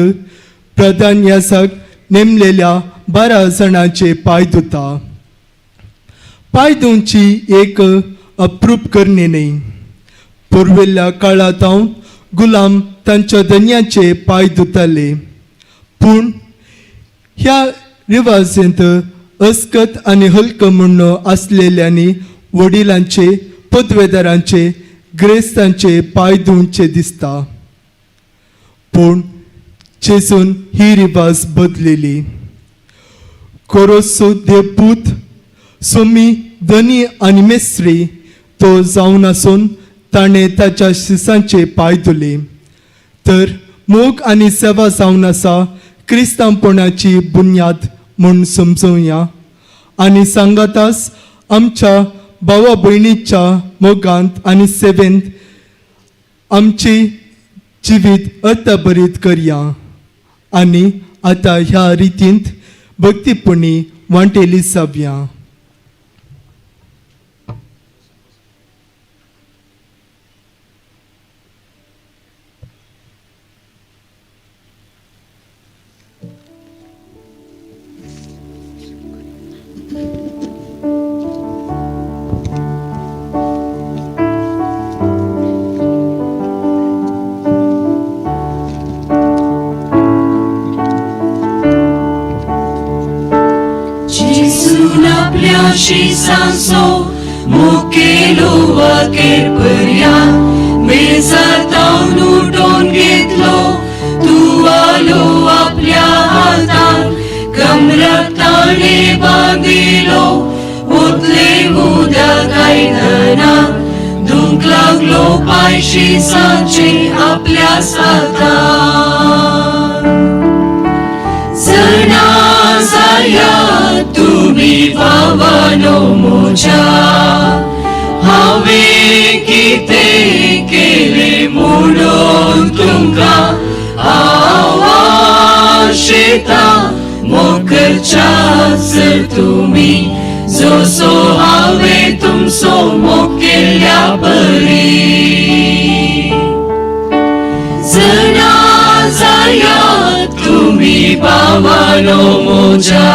प्रधान यासाक नेमलेल्या 12 जाणांचे पांय धुता. पांय धुवची एक अप्रूप करणी न्हय. पुर्विल्ल्या काळांत गुलाम तांच्या धनयाचे पांय धुताले, पूण ह्या रिवाजेंत अस्कत आनी हलक म्हणणो आसलेल्यांनी वडिलांचे, पदवेदारांचे, ग्रेस्तांचे पांय धुवचे दिसता. पूण जेजून ही रिवाज बदलेली. कोरोसो देवपूत, सोमी, धनी आनी मेस्त्री तो जावन आसून ताणें ताच्या शिसांचे पांय धुले. तर मोग आनी सेवा जावन आसा क्रिस्तांवपणाची बुन्याद म्हूण समजोवया आनी सांगातास आमच्या भावा भयणीच्या मोगांत आनी सेवेंत आमची जिवीत अर्थभरीत करया. आनी आतां ह्या रितींत भक्तीपणी वांटेली जावया. शिसांचो मुखेलो वाकेर पर्यान मेजातावन उठोवन घेतलो तुवालो आपल्या हातान कमराक ताणें बांदिलो ओतले उदक आयदनान धुवंक लागलो पांय शिसांचे आपल्या सातान. जणा जाया तुमी भावानो म्हज्या, हांवें कितें केलें म्हणून तुमकां आशेता मोग करच्याक तुमी जसो हांवें तुमचो मोग केल्ल्या परी. जना जायात तुमी भावानो म्हज्या,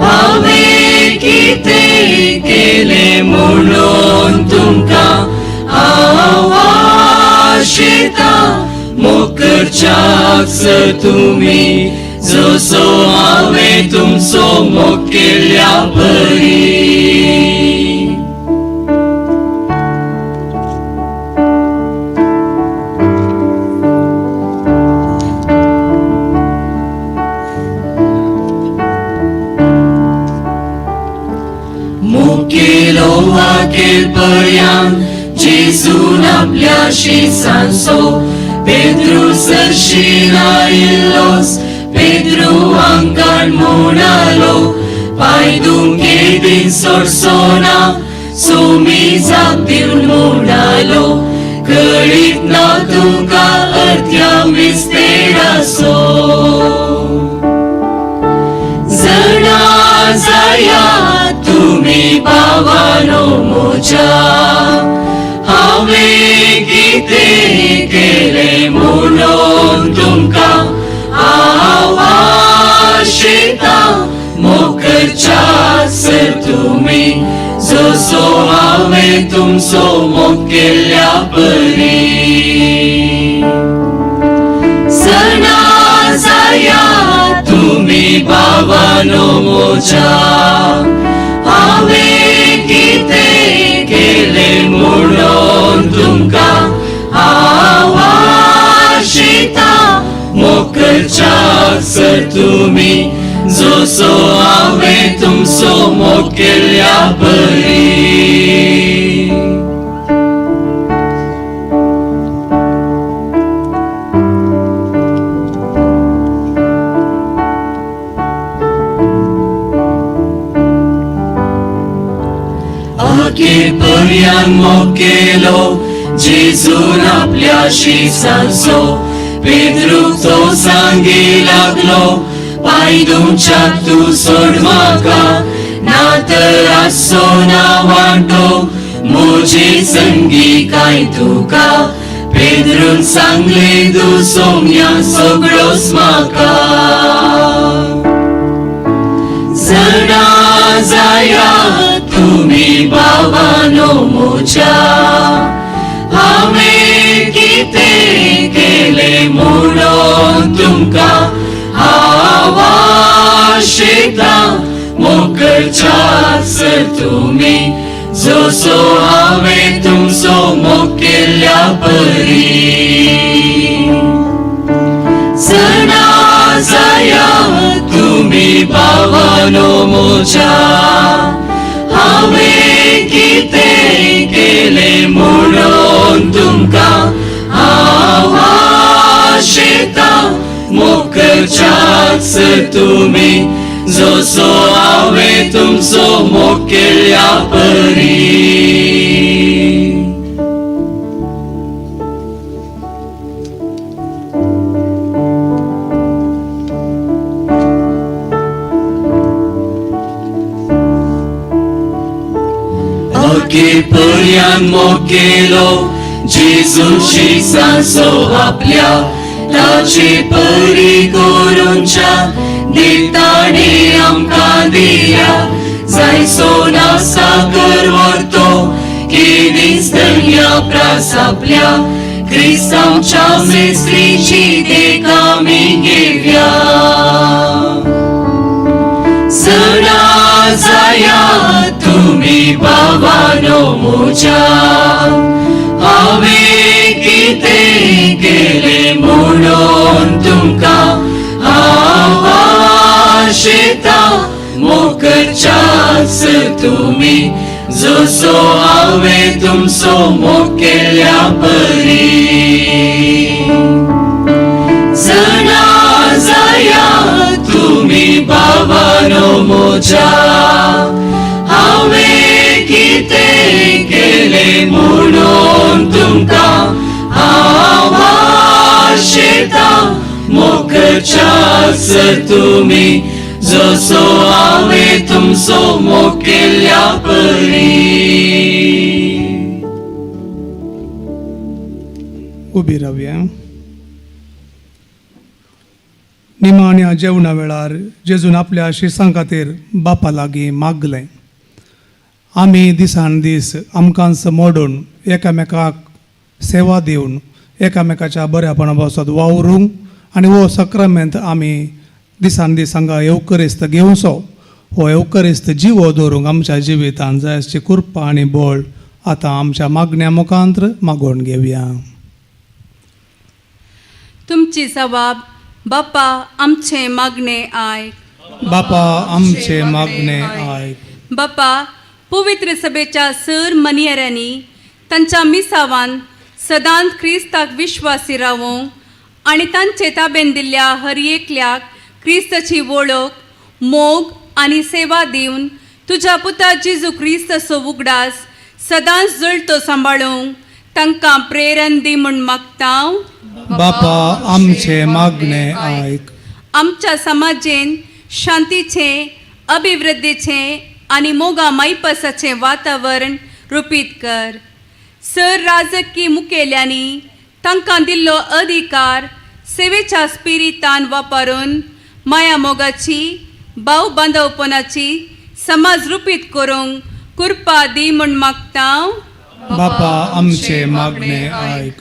हांवें कितें केलें म्हणून तुमकां हांव आशेता मोग करच्याक तुमी जसो हांवें तुमचो मोग केल्ल्या परी. मुखेलो अखेर पर्यंत जेजून आपल्या शिसांचो पेद्रू सरशी आयिल्लोच पेद्रू आंगण म्हणालो पांय दुखे दिन सोडचो ना सोमी जाप दिवन म्हणालो कळीत ना तुका अर्ध्या मिस्तेराचो. जना जायात तुमी भावानो म्हज्या, हांवें कितें केलें म्हणून तुमकां हांव आशेता मोग करच्याक तुमी जसो हांवें तुमचो मोग केल्ल्या परी. जना जायात तुमी भावानो म्हज्या, हांवें कितें केलें म्हणून तुमकां हांव आशेता मोग करच्याक तुमी जसो हांवें तुमचो मोग केल्ल्या परी. अखेर पर्यंत मोग केलो जेजून आपल्या शिसांचो पेद्रूक तो सांगी लागलो पांय धुवच्याक तूं सोड म्हाका ना तर आसचो ना वांटो म्हजे संगी कांय तुका. पेद्रून सांगलें तूं सोम्या सगळोच म्हाका. जना जायात तुमी भावानो म्हज्या, हांवें कितें केलें म्हणून तुमकां हांव आशेता मोग करच्याक तुमी जसो हांवें तुमचो मोग केल्ल्या परी. जना जायात तुमी भावानो म्हज्या, हांवें कितें केलें म्हणून तुमकां हांव आशेता मोग करच्याक तुमी जसो हांवें तुमचो मोग केल्ल्या परी. अखेर पर्यंत मोग केलो जेजून शिसांचो आपल्या ताचे परी करूंच्या देख ताणें आमकां दिल्या जायसो ना साकर व्हरतो केदीच धन्या प्रास आपल्या क्रिस्तांवच्या मेस्त्रीची देख आमी घेवया. जना जायात तुमी भावानो म्हज्या, हांवें कितें केलें म्हणून तुमकां हांव आशेता मोग करच्याक तुमी जसो हांवें तुमचो मोग केल्ल्या परी. जना जायात तुमी भावानो म्हज्या, हांवें कितें केलें म्हणून तुमकां हांव आशेता मोग करच्याच तुमी जसो हांवें तुमचो मोग केल्ल्या परी. उबी रावया. निमाण्या जेवणा वेळार जेजून आपल्या शिसां खातीर बापा लागीं मागलें. आमी दिसान दीस आमकांच मोडून एकामेकाक सेवा दिवन एकामेकाच्या बऱ्यापणा पासत वावरूंक आनी हो सक्रमेंत आमी दिसान दीस हांगा येवकरिस्त घेवचो. हो येवकरिस्त जिवो दवरूंक आमच्या जिवितान जाय आसची कृपा आनी बळ आतां आमच्या मागण्या मुखांत्र मागोवन घेवया. तुमची जबाब बापा आमचे मागणे आयक. बापा आमचे मागणे आयक. बापा पवित्र सभेच्या सर मनियऱ्यांनी तांच्या मिसावान सदांच क्रिस्ताक विश्वासी रावोंक आनी तांचे ताबेन दिल्ल्या हर एकल्याक क्रिस्ताची वळख मोग आनी सेवा दिवन तुज्या पुता जेजू क्रिस्ताचो उगडास सदांच जळतो सांबाळूंक तांकां प्रेरण दी म्हूण मागता. बापा आमचे मागणे आयक. आमच्या समाजेन शांतीचें अभिवृद्धीचें आनी मोगा मायपासाचें वातावरण रुपीत कर. सर राजकीय मुखेल्यांनी तांकां दिल्लो अधिकार सेवेच्या स्पिरितान वापरून माया मोगाची भाव बांदवपणाची समाज रुपीत करूंक कृपा दी म्हूण मागता. बापा आमचे मागणे आयक.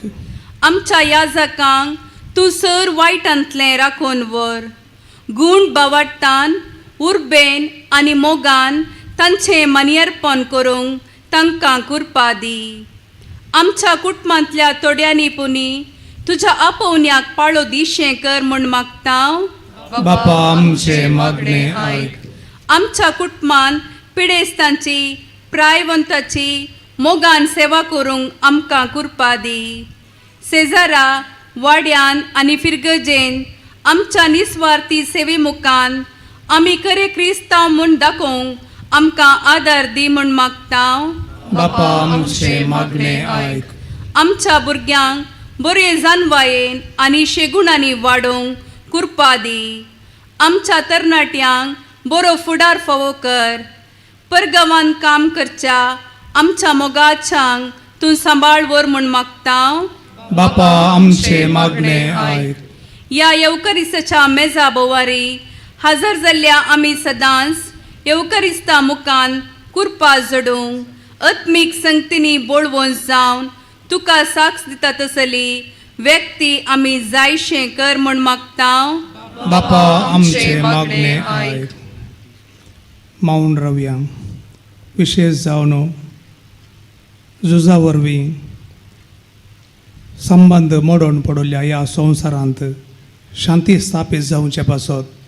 आमच्या याजकांक तूं सर वायटांतलें राखून व्हर. गूण बावाट्टान उर्बेन आनी मोगान तांचें मनियर्पण करूंक तांकां कृपा दी. आमच्या कुटुंबांतल्या थोड्यांनी पुनी तुज्या आपोवण्याक पाळो दिशें कर म्हूण मागता. बापा आमचे मागणे आयक. आमच्या कुटुंबान पिडेस्तांची प्रायवंताची मोगान सेवा करूंक आमकां कृपा दी. शेजारा वाड्यान आनी फिरगजेन आमच्या निस्वार्थी सेवे मुखान आमी खरे क्रिस्तांव म्हूण दाखोवंक आमकां आदार दी म्हूण मागता. बापा आमचे मागणे आयक. आमच्या भुरग्यांक बरे जानवायेन आनी शेगुणांनी वाडोवंक कृपा दी. आमच्या तरणाट्यांक बरो फुडार फावो कर. परगांवान काम करच्या आमच्या मोगाच्यांक तूं सांबाळ व्हर म्हूण मागता. बापा आमचे मागणे आयक. ह्या येवकरिस्ताच्या मेजा बोवारी हजर जाल्ल्या आमी सदांच येवकरिस्ता मुखान कृपा जडूंक आत्मीक संगतींनी बोळवण जावन तुका साक्ष दिता तसली व्यक्ती आमी जायशें कर म्हूण मागता. बापा आमचे मागणे आयक. मावन रावया. विशेश जावन झुजा वरवीं संबंद मोडून पडिल्ल्या ह्या संवसारांत शांती स्थापीत जावचे पासत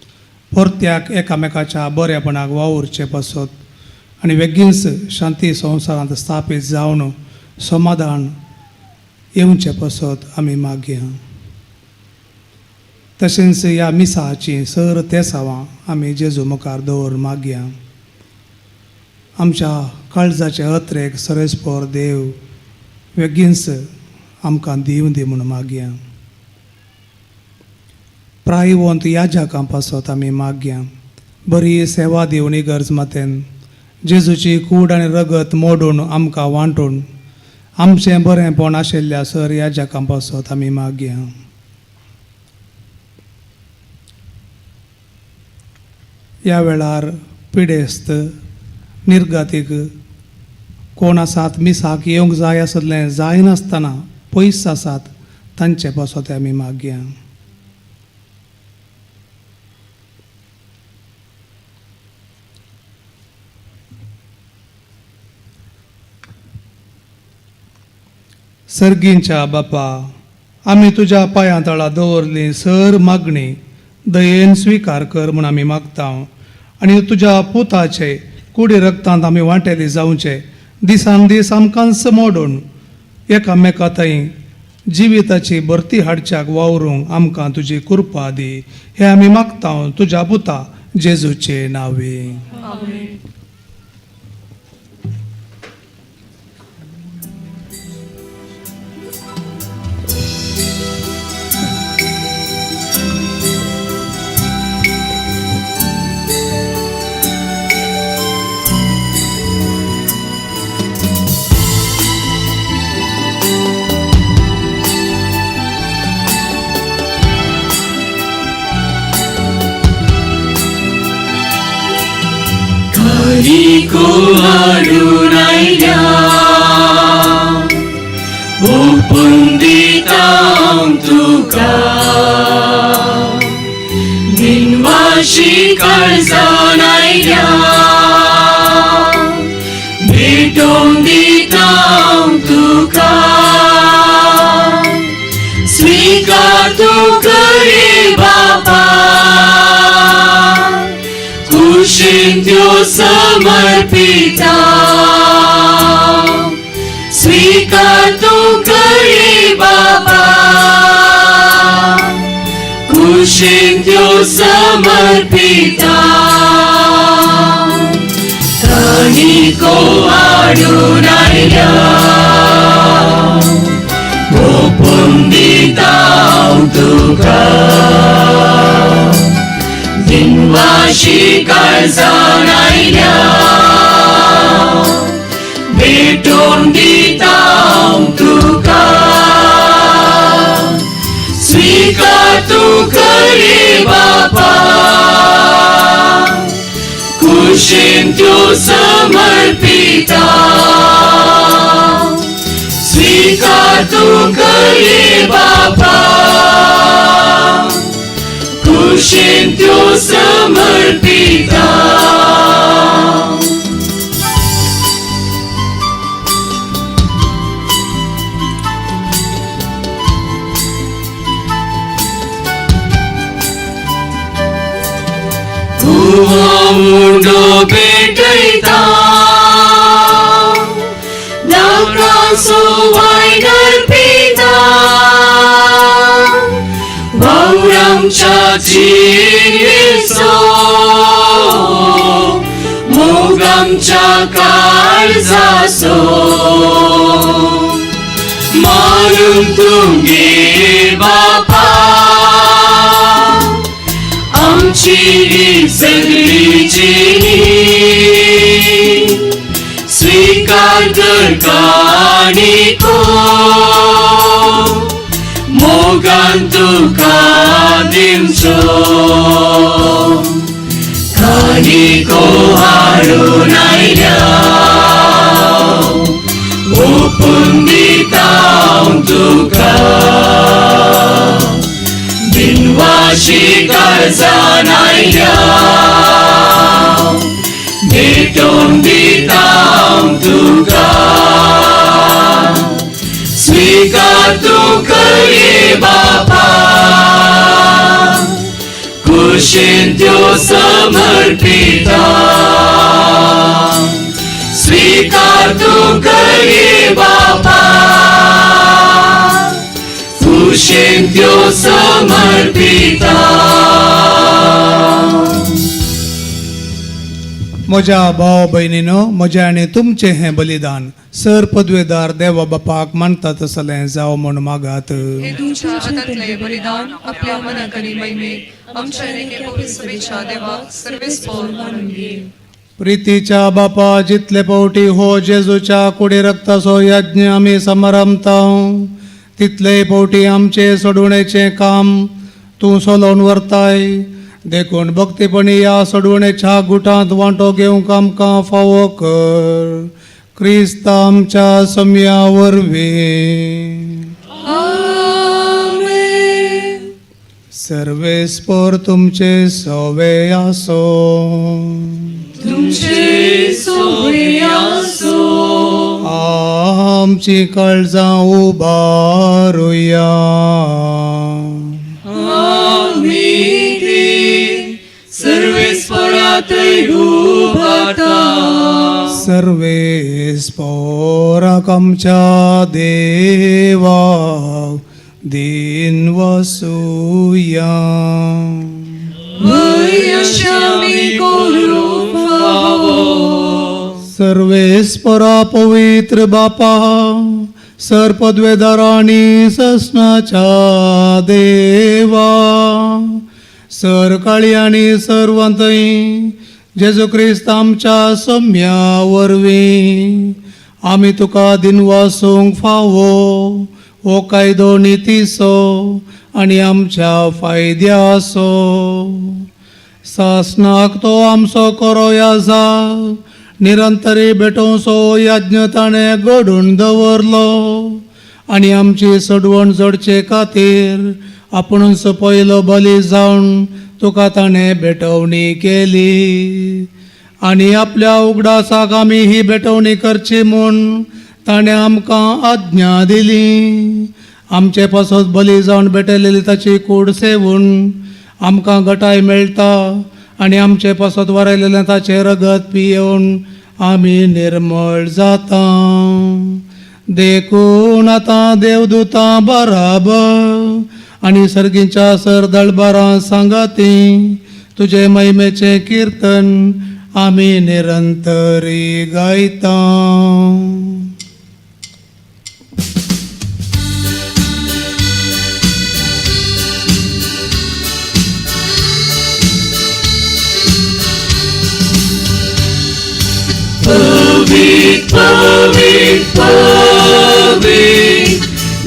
परत्याक एकामेकाच्या बरेपणाक वावुरचे पासत आनी बेगीनच शांती संवसारांत स्थापीत जावन समाधान येवचे पासत आमी मागया. तशेंच ह्या मिसाची सर तेसावां आमी जेजू मुखार दवर मागया. आमच्या काळजाचे अत्रेक सरेस्पोर देव बेगीनच आमकां दिवं दी म्हूण मागया. प्रायवंत याजकां पासत आमी मागया. बरी सेवा दिवन इगर्ज मातेन जेजूची कूड आनी रगत मोडून आमकां वांटून आमचें बरेंपण आशिल्ल्या सर याजकां पासत आमी मागया. ह्या वेळार पिडेस्त निर्गतीक कोण आसात मिसाक येवंक जाय आसलें जायनासतना पयस आसात तांचे पासत आमी मागया. सर्गींच्या बापा आमी तुज्या पांयां तळा दवरली सर मागणी दयेन स्विकार कर म्हूण आमी मागता आनी तुज्या पुताचे कुडी रक्तांत आमी वांटेली जावचे दिसान दीस आमकांच मोडून एकामेका थंय जिविताची भरती हाडच्याक वावरूंक आमकां तुजी कृपा दी हें आमी मागता तुज्या पुता जेजूचे नांवे. कानिको हाडून आयल्या ओपून दिता हांव तुका दिनवाशी काळजान आयल्या भेटोवन दिता हांव तुका स्वीकार तूं करे बापा कुशीन त्यो समर्पिता स्वीकार तूं करे बापा कुशीन त्यो समर्पिता कानिको हाडून आयल्या ओपून दिता हांव तुका दिनवाशी काळजान आयल्या भेटोवन दिता हांव तुका स्वीकार तूं करे बापा कुशीन त्यो समर्पिता स्वीकार तूं करे बापा कुशीन त्यो समर्पिता. उंडो पेटयता दाकासो वायन अर्पिता वावरामच्या जिणेचो मोग आमच्या काळजाचो मारून तुमगे बापा आमची ही सगळी जिणी स्वीकार कर कानिको मोगान तुका दिवचो कानिको हाडून आयल्या ओपून दिता हांव तुका दिनवाशी काळजान आयल्या भेटोवन दिता हांव तुका स्वीकार तूं करे बापा कुशीन त्यो समर्पिता स्वीकार तूं करे बापा कुशीन त्यो समर्पिता. म्हज्या भाव भयणीनो म्हजें आनी तुमचें हें बलिदान सर पदवेदार देवा बापाक मानता तसलें जावं म्हूण मागात. हे तुमच्या हातांतलें बलिदान आपल्या मनाक आनी महिमेक आमच्या एके पवित्र सभेच्या देवाक सर्वेस्पोर मानून घे. प्रितीच्या बापा जितले फावटी हो जेजूच्या कुडी रक्ताचो यज्ञ आमी समारंभता तितले फावटी आमचे सोडवणेचें काम तूं सोलोवन व्हरताय देखून भक्तीपणी ह्या सोडवणेच्या गुटांत वांटो घेवंक आमकां फावो कर क्रिस्त आमच्या सम्या वरवीं. आमेन. सर्वेस्पोर तुमचे सवे आसो तुमचे सोवे आसो. आमची काळजां उबारुया आमी ती सर्वेस्परातय उबारता. सर्वेस्पोराक आमच्या देवा दिन वसुया. वयशामी करूंक फावो. सर्वेस्परा पवित्र बापा सर पदवेदारांनी ससनाच्या देवा सर काळी आनी सर्वंतय जेजू क्रिस्त आमच्या सम्या वरवीं आमी तुका दिनवासूंक फावो हो कायदो नितीचो आनी आमच्या फायद्याचो. सासनाक तो आमचो करो आसा निरंतरी भेटोवचो यज्ञ ताणें घडून दवरलो आनी आमची सडवण जोडचे खातीर आपुणूच पयलो बली जावन तुका ताणें भेटवणी केली आनी आपल्या उगडासाक आमी ही भेटवणी करची म्हूण ताणें आमकां आज्ञा दिली. आमचे पासत बली जावन भेटयलेली ताची कूड सेवून आमकां गटाय मेळटा आनी आमचे पासत वरयलेलें ताचें रगत पियेवन आमी निर्मळ जाता. देखून आतां देवदूतां बराबर आनी सर्गीच्या सरदळबारां सांगाती तुजे महिमेचें किर्तन आमी निरंतरी गायता. पवीत पवीत पवीत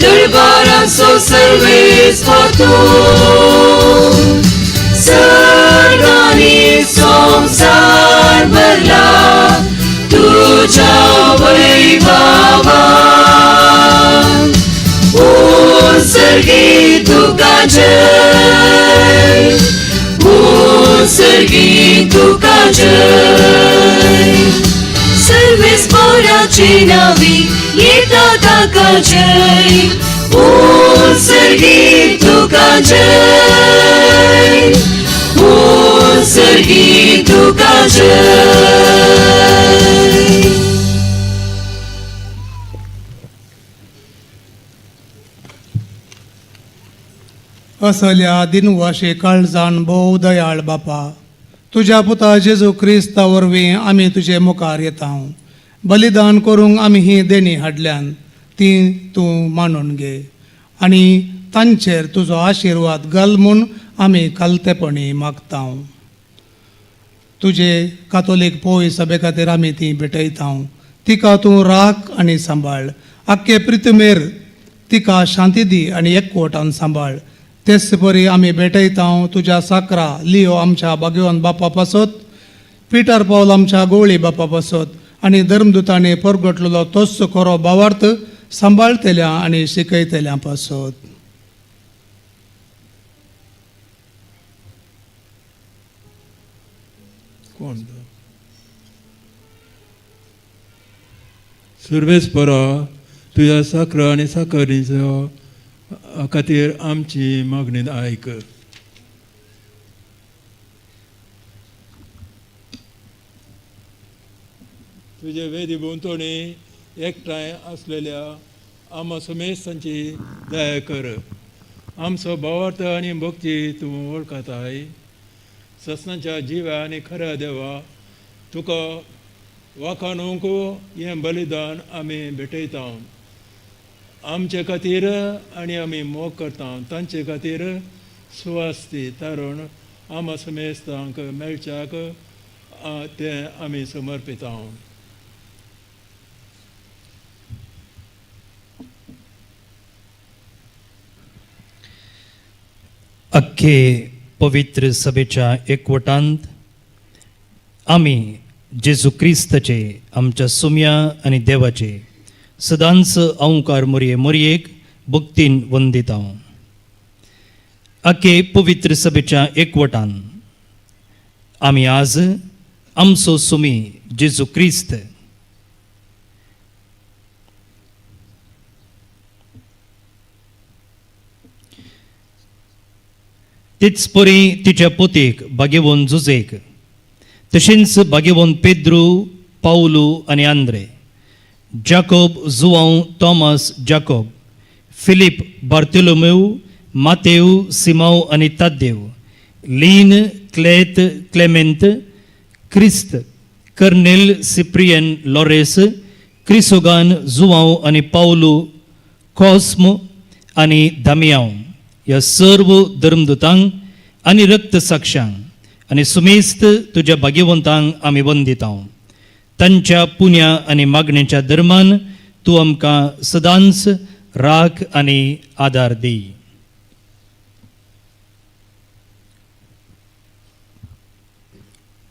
दरबाराचो सर्वेस्पर तूं सर्ग आनी संवसार भरला तुज्या वैभवान. उत्सर्गी तुका जय, उत्सर्गी तुका जय. सर्वेस्पराचे नावी येता ताका जय, उत्सर्गी तुका जय, उत्सर्गी तुका जय. असल्या दिनवाशी काळजान भोव दयाळ बापा, तुज्या पुता जेजू क्रिस्ता वरवीं आमी तुजे मुखार येता. बलिदान करूंक आमी ही देणी हाडल्यान ती तूं मानून घे आनी तांचेर तुजो आशिर्वाद घाल म्हूण आमी खालतेपणी मागता. तुजे कातोलीक पोय सभे खातीर आमी ती भेटयता. तिका तूं राख आनी सांबाळ. आख्खे प्रितमेर तिका शांती दी आनी एकवटान सांबाळ. तेच परी आमी भेटयता तुज्या साकरा लियो आमच्या भाग्यवान बापा पासत, पिटर पावल आमच्या गोवळी बापा पासत आनी धर्मदुतांनी परगटलेलो तोच खरो भावार्थ सांबाळतल्या आनी शिकयतल्या पासत. कोण सुर्वेस्परा तुज्या साकर आनी साकरीचो खातीर आमची मागणी आयक. तुजे वेदी भोंवतणी एकठांय आसलेल्या आमा समेस्तांची दया कर. आमचो भावार्थ आनी भक्ती तूं वळखताय. ससनाच्या जिव्या आनी खऱ्या देवा तुका वाखाणूंक हें बलिदान आमी भेटयता. आमचे खातीर आनी आमी मोग करता तांचे खातीर सुवास्ती तारण आमा समेस्तांक मेळच्याक तें आमी समर्पिता. अख्खे पवित्र सभेच्या एकवटांत आमी जेजू क्रिस्ताचे आमच्या सुम्या आनी देवाचे सदांच अंकार मोरये मोरयेक भक्तीन वंदिता. आखे पवित्र सभेच्या एकवटान आमी आज आमचो सुमी जेजू क्रिस्त तेच परी तिच्या पोतेक भाग्यवंत जुजेक तशेंच भाग्यवंत पेद्रू पावलू आनी Andre, Jacob, Joao, Thomas, Jacob, Philip, Bartholomew, Matthew, Simao आनी ताद्देव, लीन, क्लेत, क्लेमेंत, क्रिस्त, कर्नेल, सिप्रियन, लॉरेस, क्रिसोगान, जुवांव आनी पावलू, कॉस्म आनी दामियांव ह्या सर्व धर्मदूतांक आनी रक्तसाक्षांक आनी सुमेस्त तुज्या भाग्यवंतांक आमी वंदिता. तांच्या पुण्या आनी मागणेच्या धर्मान तूं आमकां सदांच राख आनी आदार दी.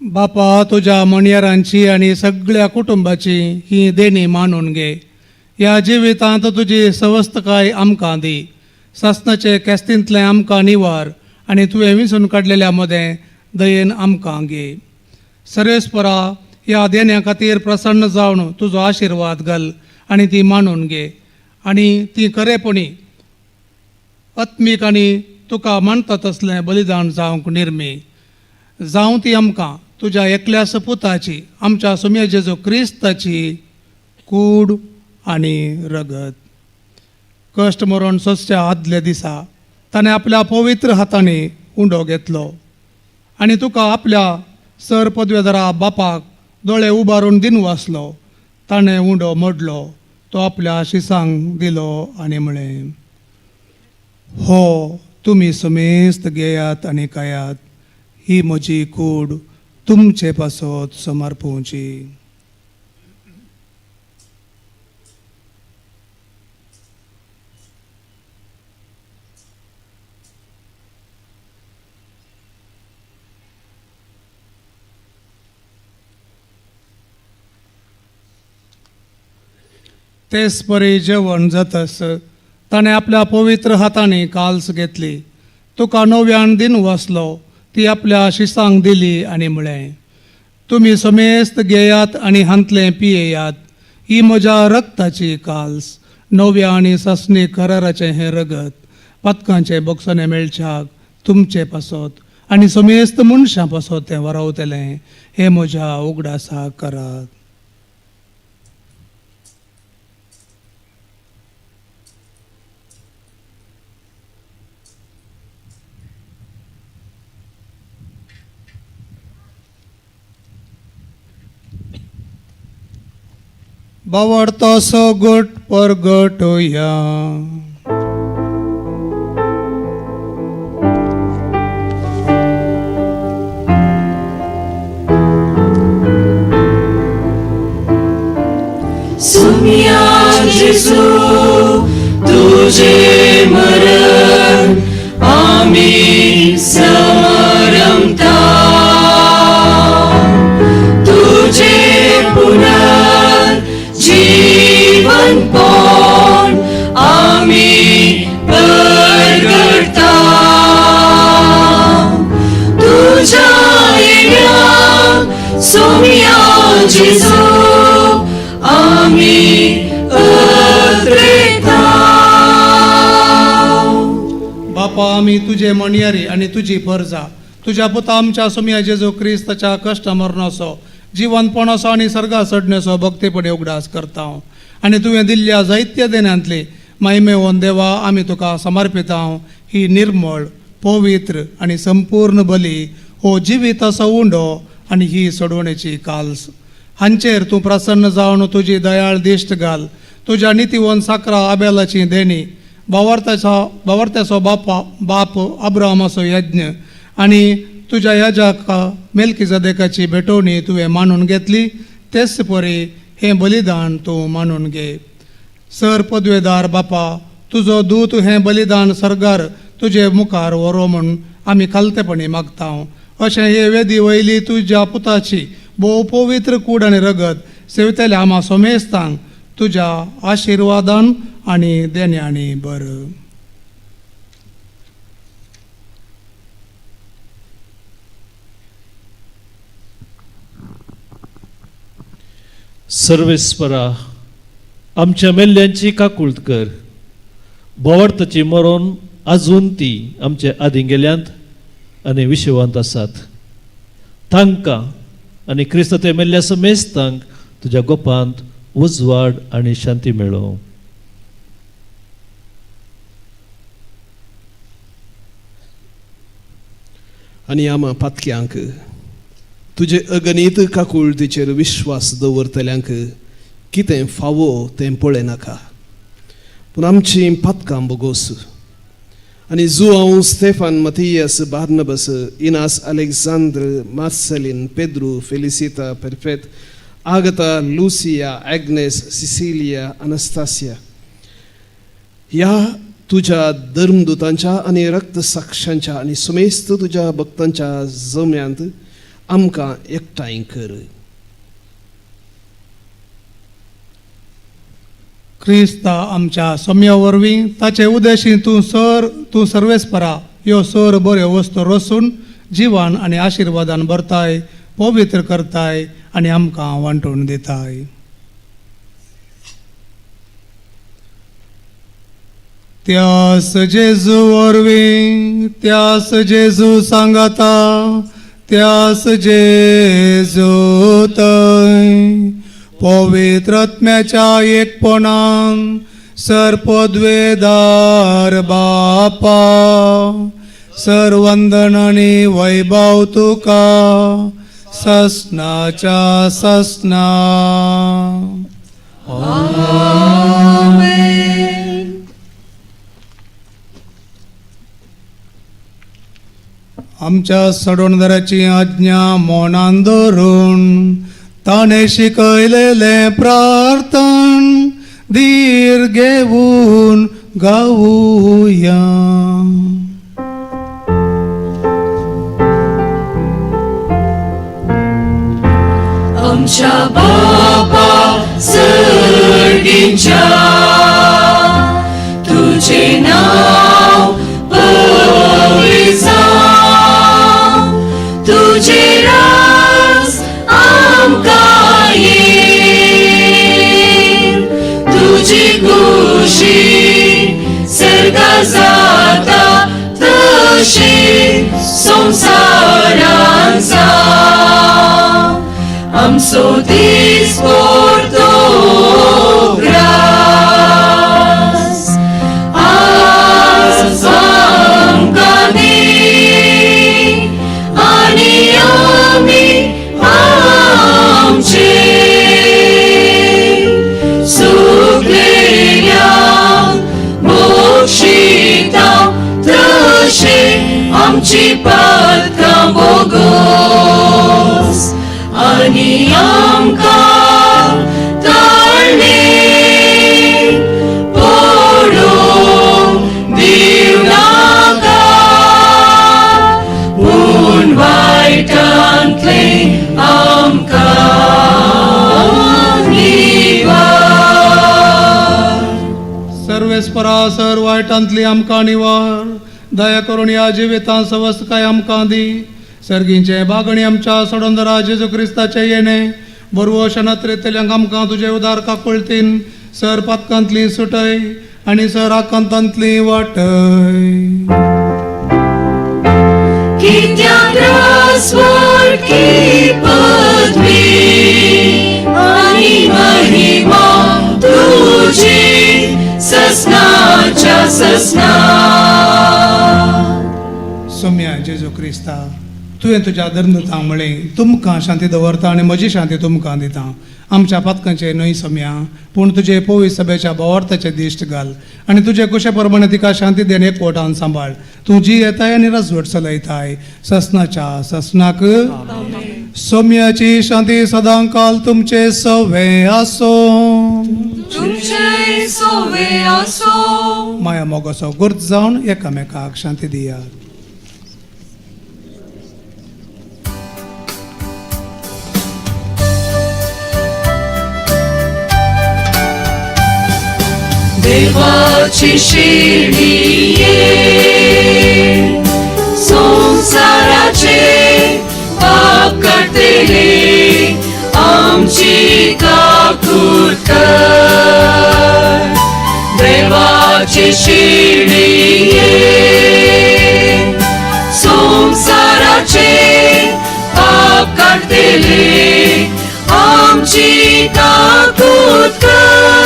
बापा, तुज्या म्हणयारांची आनी सगळ्या कुटुंबाची ही देणी मानून घे. ह्या जिवितांत तुजी सवस्तकाय आमकां दी. सासणाचे केस्तींतलें आमकां निवार आनी तुवें विंचून काडलेल्या मदें दयेन आमकां घे. सर्वेस्परा, ह्या देण्या खातीर प्रसन्न जावन तुजो आशिर्वाद घाल आनी ती मानून घे आनी ती खरेपणी आत्मीक आनी तुका मानता तसलें बलिदान जावंक निर्मी जावं. ती आमकां तुज्या एकल्या सपुताची, आमच्या सुम्या जेजू क्रिस्ताची कूड आनी रगत. कश्ट मरण सोंसच्या आदल्या दिसा ताणें आपल्या पवित्र हातांनी उंडो घेतलो आनी तुका आपल्या सर पदवेदारा बापाक दोळे उबारून दिनवासलो. ताणें उंडो मोडलो, तो आपल्या शिसांक दिलो आनी म्हळें, हो तुमी समेस्त घेयात आनी खायात. ही म्हजी कूड तुमचे पासत समर्पोवची. तेच परी जेवण जातस ताणें आपल्या पवित्र हातांनी काल्स घेतली, तुका नव्यान दिन वाचलो, ती आपल्या शिसांक दिली आनी म्हळें, तुमी समेस्त घेयात आनी हांतलें पियेयात. ही म्हज्या रक्ताची काल्स, नव्या आनी सासणी कराराचें हें रगत पातकांचें बोगसणें मेळच्याक तुमचे पासत आनी समेस्त मनशां पासत तें वरावतलें. हें म्हज्या उगडासाक करात. बावडतो गोट परगटोया. सुम्या जेजू, तुझे मरण आमी समरमता, तुझे पुनर जीवन पण आमी परगडता. तुझ्या येण्या सोम्या जेजू आमी अत्रेता. बापा, आमी तुजे म्हणयारी आनी तुजी परजा तुज्या पुता आमच्या सोम्या जेजू क्रिस्ताच्या कश्ट मरणाचो, जिवनपणाचो आनी सर्गा चडण्याचो भक्तीपणे उगडास करता आनी तुवें दिल्ल्या जायत्या देण्यांतली मायमेवन देवा आमी तुका समर्पिता. ही निर्मळ, पवित्र आनी संपूर्ण बली, हो जिविताचो उंडो आनी ही सोडवणेची काल्स, हांचेर तूं प्रसन्न जावन तुजी दयाळ दिश्ट घाल. तुज्या नितीवन साकरा आबेलाची देणी, बावर्त्याचो बाप अब्राहमाचो यज्ञ आनी तुज्या याजक मेलकीजदेकाची भेटवणी तुवें मानून घेतली, तेच परी हें बलिदान तूं मानून घे. सर पदवेदार बापा, तुजो दूत हें बलिदान सर्गार तुजे मुखार व्हरो म्हूण आमी खालतेपणी मागता. अशें हे वेदी वयली तुज्या पुताची भोव पवित्र कूड आनी रगत सेवतल्या आमा सोमेस्तांक तुज्या आशिर्वादान आनी देण्यांनी बरं. सर्वेस्परा, आमच्या मेल्ल्यांची काकूळत कर. बोवार्थाची मरोन आजून ती आमच्या आदीं गेल्यांत आनी विशवांत आसात. तांकां आनी क्रिस्त ते मेल्ल्या समेस्तांक तुज्या गोपांत उजवाड आनी शांती मेळो. आनी आमा पातक्यांक तुजे अगणीत काकुळतीचेर विश्वास दवरतल्यांक कितें फावो तें पळयनाका, पूण आमचीं पातकां बोगोस. आनी Joao, Stefan, Mathias, Barnabas, Inas, Alexandre, Marcelin, Pedro, Felicita, Perfet, Agatha, Lucia, Agnes, Cecilia, Anastasia ह्या तुज्या धर्मदुतांच्या आनी रक्तसाक्षांच्या आनी सुमेस्त तुज्या भक्तांच्या जम्यांत आमकां एकठांय कर. क्रिस्ता आमच्या सोम्या वरवीं ताचे उदेशी तूं सर तूं सर्वेस्परा ह्यो सर बऱ्यो वस्तू रसून जिवान आनी आशिर्वादान भरताय, पवित्र करताय आनी आमकां वांटून दिताय. त्यास जेजू वरवीं, त्यास जेजू सांगाता, त्यास जेजू थंय पवित्र आत्म्याच्या एकपणान सर्पद्वेदार बापा सर्वंदन आनी वैभव तुका ससनाच्या ससना. आमेन. आमच्या सडोणदाराची आज्ञा मनान धरून ताणें शिकयलेलें प्रार्थन धीर घेवन गावुया. आमच्या बापा सर्गींच्या तुझे नाव पवित्र जावं, तुझे राज आमकां येवं, तुजी खुशी सर्गा जाता तशी संवसारांत जावं. आमचो दीस परतो ग्रास आज आमकां दी आनी आमी आमचे सुकलेल्यांक बक्षिता तशें आमची पातकां बोगोस आनी आमकां ताळणे पडूंक दिवनाका, पूण वायटांतलें आमकां निवार. सर्वेस्परा सर वायटांतली आमकां निवार, दया करून ह्या जिवितांत सवस्तकाय आमकां दी. सर्गींचे बागणी आमच्या सोडंदरा जेजू क्रिस्ताचे येणे बरवो शनात्रेतल्यांक आमकां तुजे उदार काकुळतीन सर पातकांतली सुटय आनी सर आकांतांतली वाटय. कित्याक रासवर की पदवी आनी महिमा तुजी ससनाच्या ससना. सोम्या जेजू क्रिस्ता, तुवें तुज्या धर्मदूतांक म्हळें तुमकां शांती दवरता आनी म्हजी शांती तुमकां दिता. आमच्या पातकांचे न्हय सोम्या, पूण तुजे पवित्र सभेच्या भावार्थाचे दिश्ट घाल आनी तुजे कुशे प्रमाणे तिका शांती देन एकवटान सांबाळ. तूं जी येताय आनी राजवट चलयताय ससनाच्या ससनाक. सोम्याची शांती सदां काल तुमचे सवे आसो. तुमचे सोवे आसो. माया मोगाचो गुर्त जावन एकामेकाक शांती दियात. देवाची शिळये संवसाराचे पाप करतले आमची काकूत कर. देवाची शिळये संवसाराचे पाप करतले आमची काकूत कर.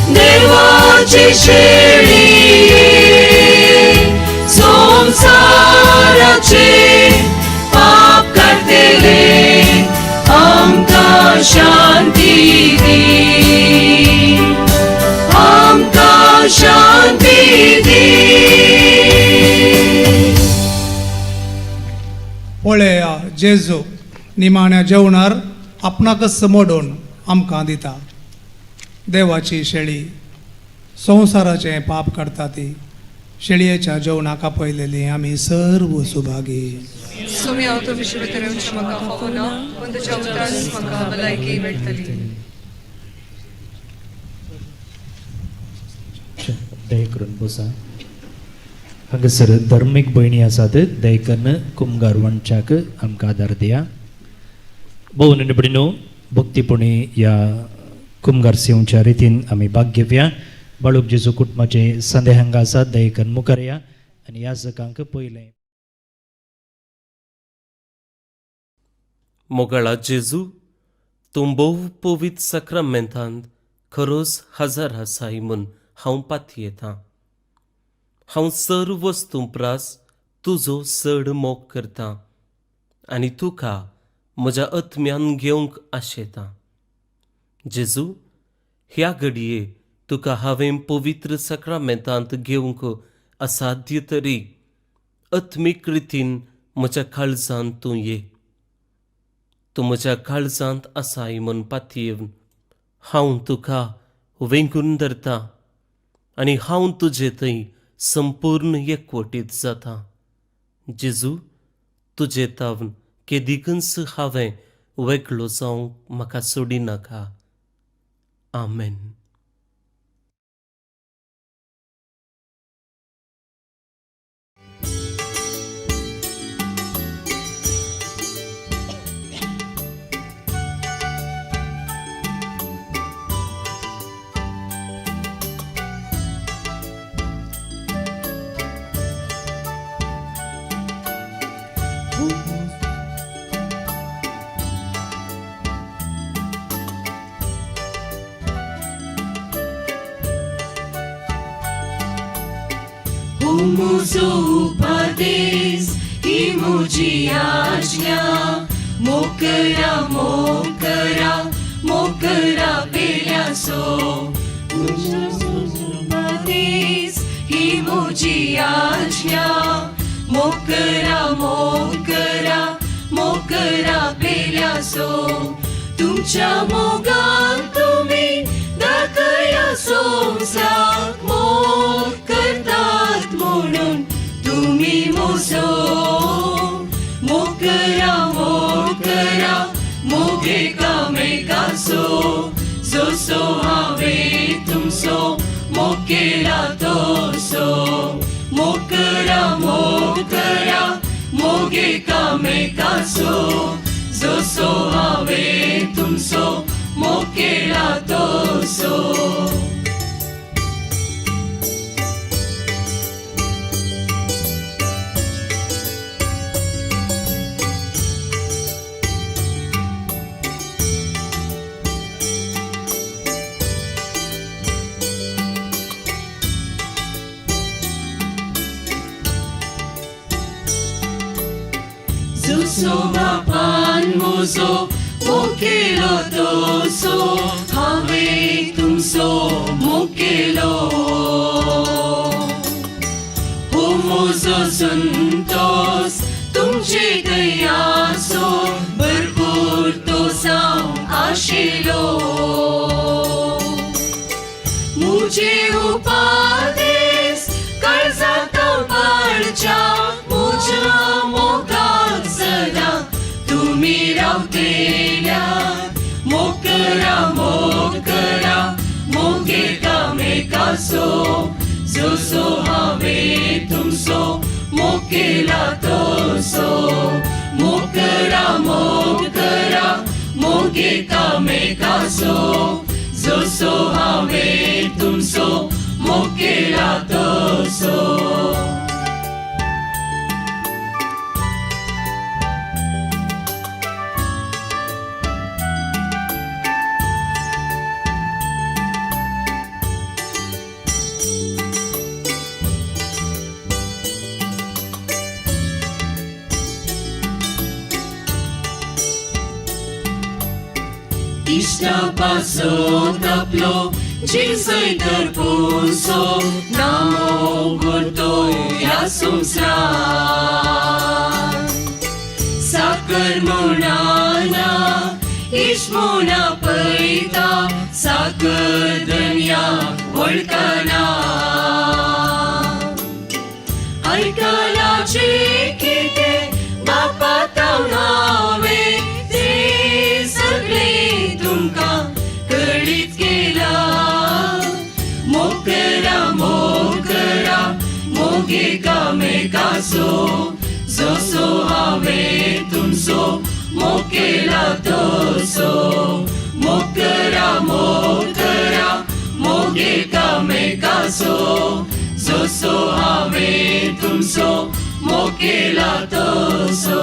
देवाची शेळये संवसाराचे पाप करतले आमकां शांती दी, आमकां शांती दी. पळया जेजू निमाण्या जेवणार आपणाकच मोडून आमकां दिता. देवाची शेळी संवसाराचें पाप काडटा ती. शेळयेच्या जेवणाक आपयलेली आमी सर्व सुभागी. सोम्या, हांव तुमचे भितर येवचें म्हाका फावना, पूण तुज्या उतरानच म्हाका भलायकी मेळटली. दया करून बसा. हांगासर धर्मीक भयणी आसात, दयकन कुमगार वणच्याक आमकां आदार दिया. भोव भयणीनो, भक्तीपणी ह्या कुमगार सेवच्या रितीन आमी भाग घेवया. बाळूक जेजू कुटुंबाचे संदे हांगा आसात, दयकन मुखार या आनी ह्या जगांक पयलें. मोगाळा जेजू, तूं भोव पवित्र साक्रामेंतांत खरोच हजर आसाय म्हूण हांव पातयेतां. हांव सर्व वस्तूं प्रास तुजो चड मोग करतां आनी तुका म्हज्या आत्म्यान घेवंक आशेतां. जेजू, ह्या घडये तुका हांवें पवित्र साक्रामेंतांत घेवंक असाध्य तरी आत्मीक रितीन म्हज्या काळजांत तूं ये. तूं म्हज्या काळजांत आसाय म्हूण पातयेवन हांव तुका वेंगून धरतां आनी हांव तुजे थंय संपूर्ण एकवटीत जाता. जेजू, तुजे तावन केदिकूच हांवें वेगळो जावंक म्हाका सोडिनाका. आमेन. म्हजो उपदेस ही म्हजी आज्ञा, मोकरा मोकरा मोकरा पेल्यासो. म्हजो उपदेस ही म्हजी आज्ञा, मोकरा मोकरा मोकरा पेल्यासो. तुमच्या मोगान तुमी दाखया संवसाराक मोग करतात म्हणून तुमी म्हजो. मोकरा मोकरा मोग एकामेकाचो, जसो हांवें तुमचो मोग केला तसो. मोकरा मोकरा मोग एकामेकाचो, जसो हांवें तुमचो मोग केला तसो. जसो बापान म्हजो मोग केलो तसो हांवें तुमचो मोग केलो. हो म्हजो संतोस तुमचे दयाचो भरपूर तो जावन आशिल्लो. म्हजे उपदेस काळजांत पाळच्या म्हज्या मोगाक सदां तुमी रावतेल्या. मोकरा मोकरा मोग एकामेकाचो, जसो हांवें तुमचो मोग केला तसो. मोकरा मोकरा मोग एकामेकाचो, जसो हांवें तुमचो मोग केला तसो. इश्टा पासत आपलो जीव सयत पुसो नामो करतो ह्या संवसारांत. साकर म्हणना इश्ट म्हूण आपयता, साकर दर्या वळखना. हांवें तुमचो मोग केला तसो मोग करा मोग करा मोग एकामेकाचो जसो हांवें तुमचो मोग केला तसो.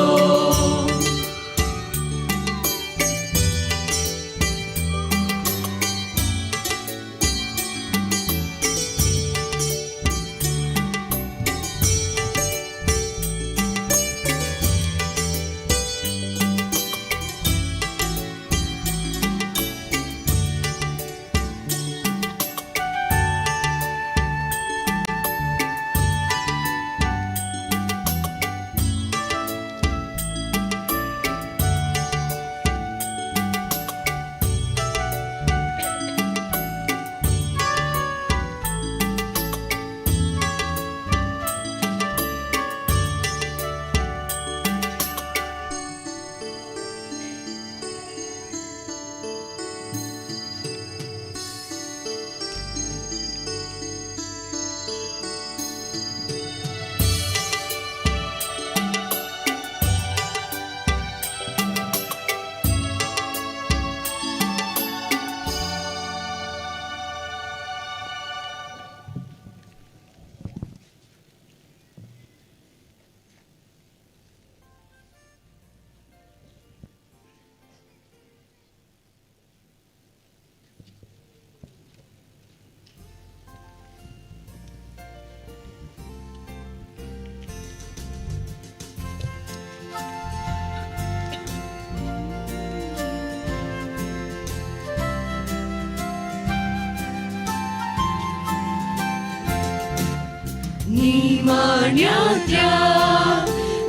निमाण्या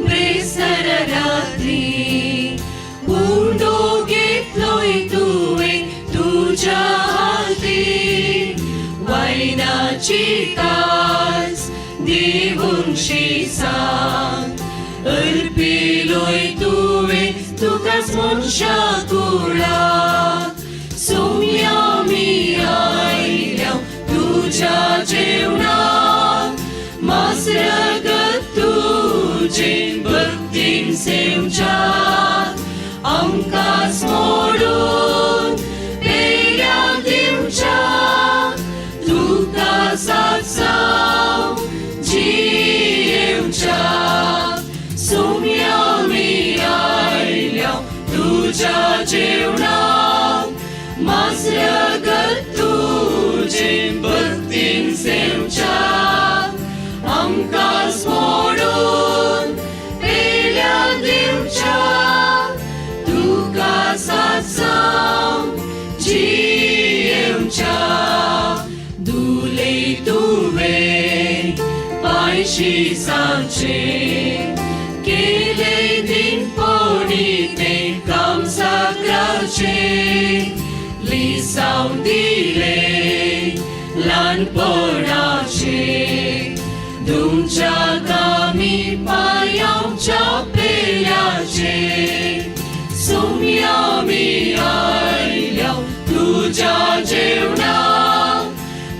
ब्रेसर रात्री उंडो घेतलोय तुवें तुज्या हाती वायनाची कास दिवंशी सांग अर्पिलोय तुवें तुकाच मनशा कुळाक सोम्या मी आयल्या तुज्या जेवणाक मासरगत तुजें भक्तीन सेवच्याक आमकांच मोडून पेल्या दिवच्याक तुका साथ जियेवच्याक सोम्या मी आयल्या तुज्या जेवणाक मासरगत तुजें भक्तीन सेवच्याक आमकांच मोडून पेल्या दिवच्याक तुका साथ जियेवच्याक दुले तुवें पांयशी सांचे केले दिन पोणी तें काम साकराचें लिसांव दिलें ल्हानपणाचें तुमच्या कामी पायांच्या पेल्याचें सोम्या मी आयल्या तुज्या जेवणाक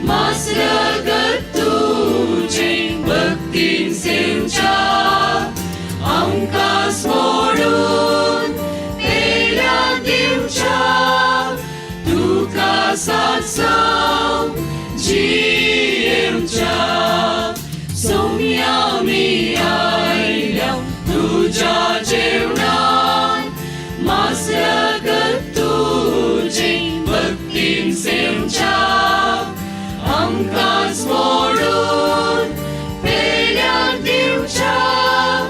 मासरगत तुजें भक्तीन सेवच्याक आमकांच मोडून पेल्या दिवच्याक तुका साथ जियेवच्याक सोम्या मी आयल्या तुज्या जेवणाक मासरगत तुजें भक्तीन सेवच्याक आमकांच मोडून पेल्या दिवच्याक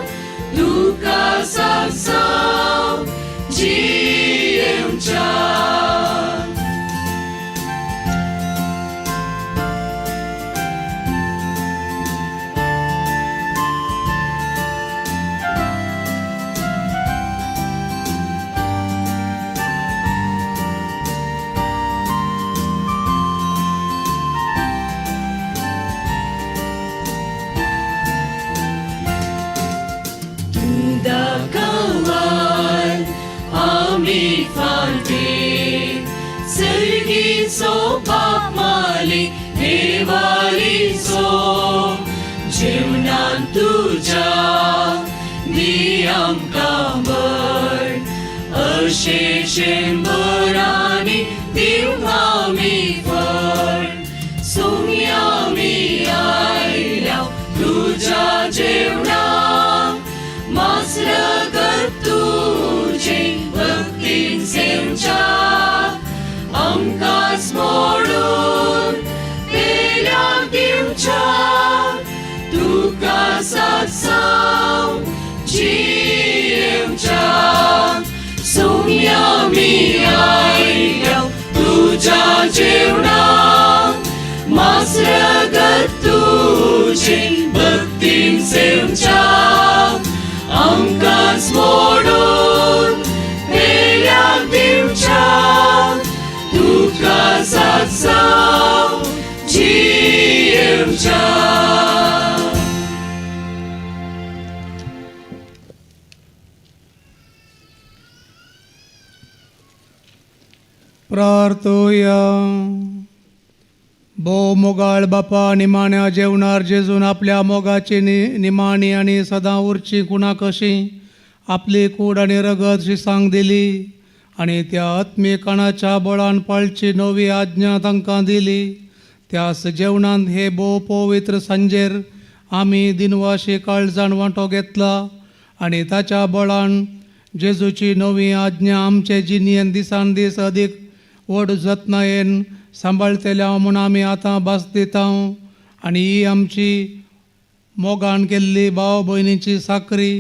तुका साथ जियेवच्याक. सर्गीचो बाप माली देवालीचो जेवणान तुज्या दी आमकां. तशें शेंबरांनी दिवंक आमी फळ सोम्या आमी आयल्या तुज्या जेवणाक मांस रगत तुजें भक्तीन सेवच्याक आमकांच मोडून पेल्याक दिवच्याक तुका साथ जियेवच्याक सोम्या आमी आयल्या तुज्या जेवणाक मांस रगत तुजें भक्तीन सेवच्याक आमकांच मोडून पेल्याक दिवच्याक तुका साथ जियेवच्याक. प्रार्थोया. भोव मोगाळ बापा, निमाण्या जेवणार जेजून आपल्या मोगाची निमाणी आनी सदां उरची कुणा कशी आपली कूड आनी रगत शिसांक दिली आनी त्या आत्मीकणाच्या बळान पाळची नवी आज्ञा तांकां दिली. त्याच जेवणांत हे भोव पवित्र सांजेर आमी दिनवाशी काळजान वांटो घेतला आनी ताच्या बळान जेजूची नवी आज्ञा आमचे जिणेन दिसान दीस अदीक व्हड जतनायेन सांबाळटले म्हूण आमी आतां भास दिता. आनी ही आमची मोगान केल्ली भाव भयणीची साकरी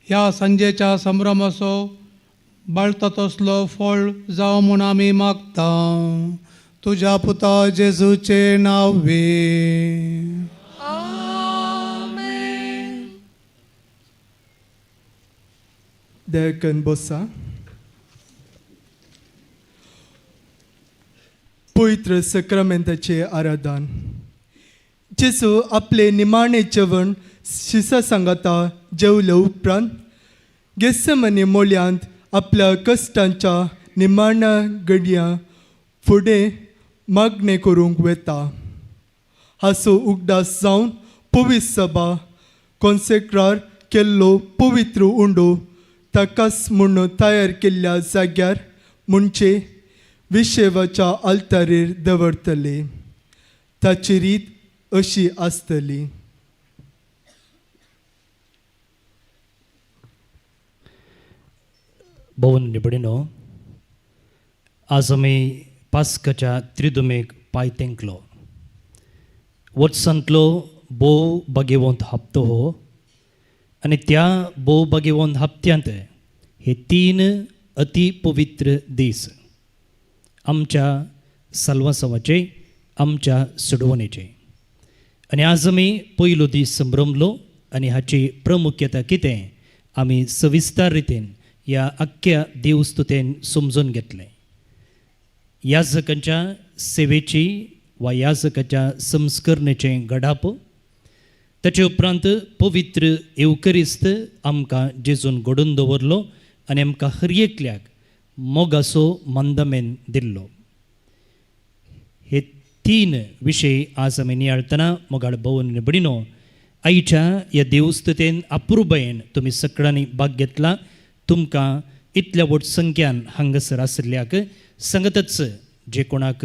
ह्या सांजेच्या संभ्रमाचो बाळता तसलो फळ जावं म्हूण आमी मागता. तुज्या पुता जेजूचे नांवे. दयाकन बोसा. पवित्र सक्रामेंताचे आराधन. जेजू आपले निमाणे जेवण शिसा सांगाता जेवले उपरांत गेसमनी मोल्यांत आपल्या कश्टांच्या निमाण्या घडयां फुडें मागणें करूंक वता. हाचो उगडास जावन पवित्र सभा कॉन्सेक्रार केल्लो पवित्र उंडो ताकाच म्हूण तयार केल्ल्या जाग्यार म्हणजे विशेवाच्या आल्तारेर दवरतले. ताची रीत अशी आसतली. भोवन निबडिनो, आज आमी पास्काच्या त्रिदुमेक पांय तेंकलो. वर्सांतलो भोव भाग्यवंत हप्तो हो आनी त्या भोव भाग्यवंत हप्त्यांत हे तीन अति पवित्र दीस आमच्या साल्वासांवाचे, आमच्या सुडवणेचे. आनी आज आमी पयलो दीस संभ्रमलो आनी हाची प्रमुख्यता कितें आमी सविस्तर रितीन ह्या आख्ख्या देवस्तुतेन समजून घेतलें. याजकांच्या सेवेची वा याजकाच्या संस्करणेचें घडप, ताचे उपरांत पवित्र येवकरिस्त आमकां जेजून घडोवन दवरलो आनी आमकां हर एकल्याक मोगाचो मंदमेन दिल्लो. हे तीन विशय आज आमी नियाळतना मोगाळ भोवन भयणीनो, आयच्या ह्या देवस्तुतेन अपुरबायेन तुमी सगळ्यांनी भाग घेतला. तुमकां इतल्या व्हड संख्यान हांगासर आशिल्ल्याक सांगतच जे कोणाक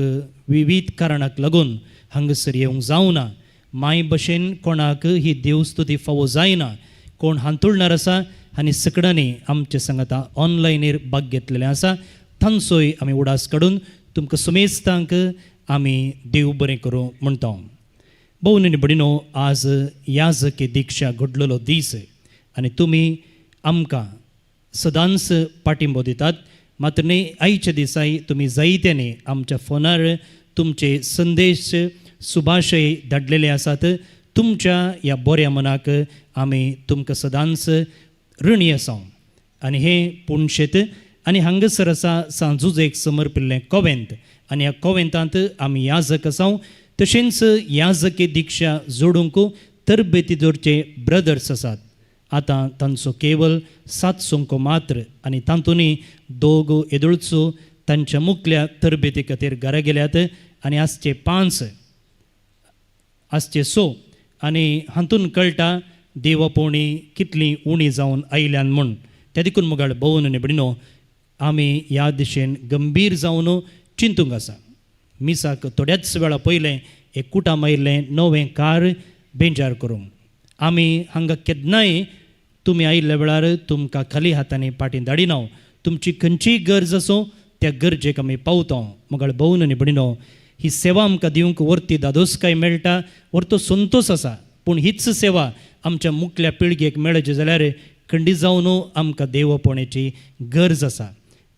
विविध कारणाक लागून हांगासर येवंक जावना, माय भशेन कोणाक ही देवस्तुती फावो जायना, कोण हांतुळणार आसा आनी सगळ्यांनी आमचे सांगाता ऑनलायनीर भाग घेतलेले आसा, तांचोय आमी उडास काडून तुमकां सुमेस्तांक आमी देव बरें करूं म्हणटा. भोव भयणीनो, आज याजकी दिक्षा घडलेलो दीस आनी तुमी आमकां सदांच पाठिंबो दितात. मात्र न्ही, आयच्या दिसाय तुमी जायत्यांनी आमच्या फोनार तुमचे संदेश सुभाशय धाडलेले आसात. तुमच्या ह्या बऱ्या मनाक आमी तुमकां सदांच ऋणी आसा. आनी हें पुणशेत आनी हांगासर आसा सांजुजेक समर्पिल्लें कोवेंत आनी ह्या कोवेंतांत आमी याजक आसा. तशेंच याजकी दिक्षा जोडूंक तरबेती दवरचे ब्रदर्स आसात. आतां तांचो केवल 7 संको मात्र आनी तातूंतय दोग येदोळचो तांच्या मुखल्या तरबेती खातीर घरा गेल्यात आनी आजचे 5 आजचे 6 आनी हातून कळटा देवापोवणी कितली उणी जावन आयल्यान म्हूण. त्या देखून मुगाळ भोवन आनी आमी ह्या दिशेन गंभीर जावन चिंतूंक आसा. मिसाक थोड्याच वेळा पयलें एक कुटाम आयिल्लें नवें कार बेंजार करूंक. आमी हांगा केन्नाय तुमी आयिल्ल्या वेळार तुमकां खाली हातांनी पाटी धाडिना. तुमची खंयचीय गरज आसूं त्या गरजेक आमी पावता. मुगाळ भोवन आनी भयणीनो, ही सेवा आमकां दिवंक वर्ती दादोसकाय मेळटा, वर्तो संतोश आसा. पूण हीच सेवा आमच्या मुखल्या पिळगेक मेळची जाल्यार खंडीत जावन आमकां देवपणाची गरज आसा.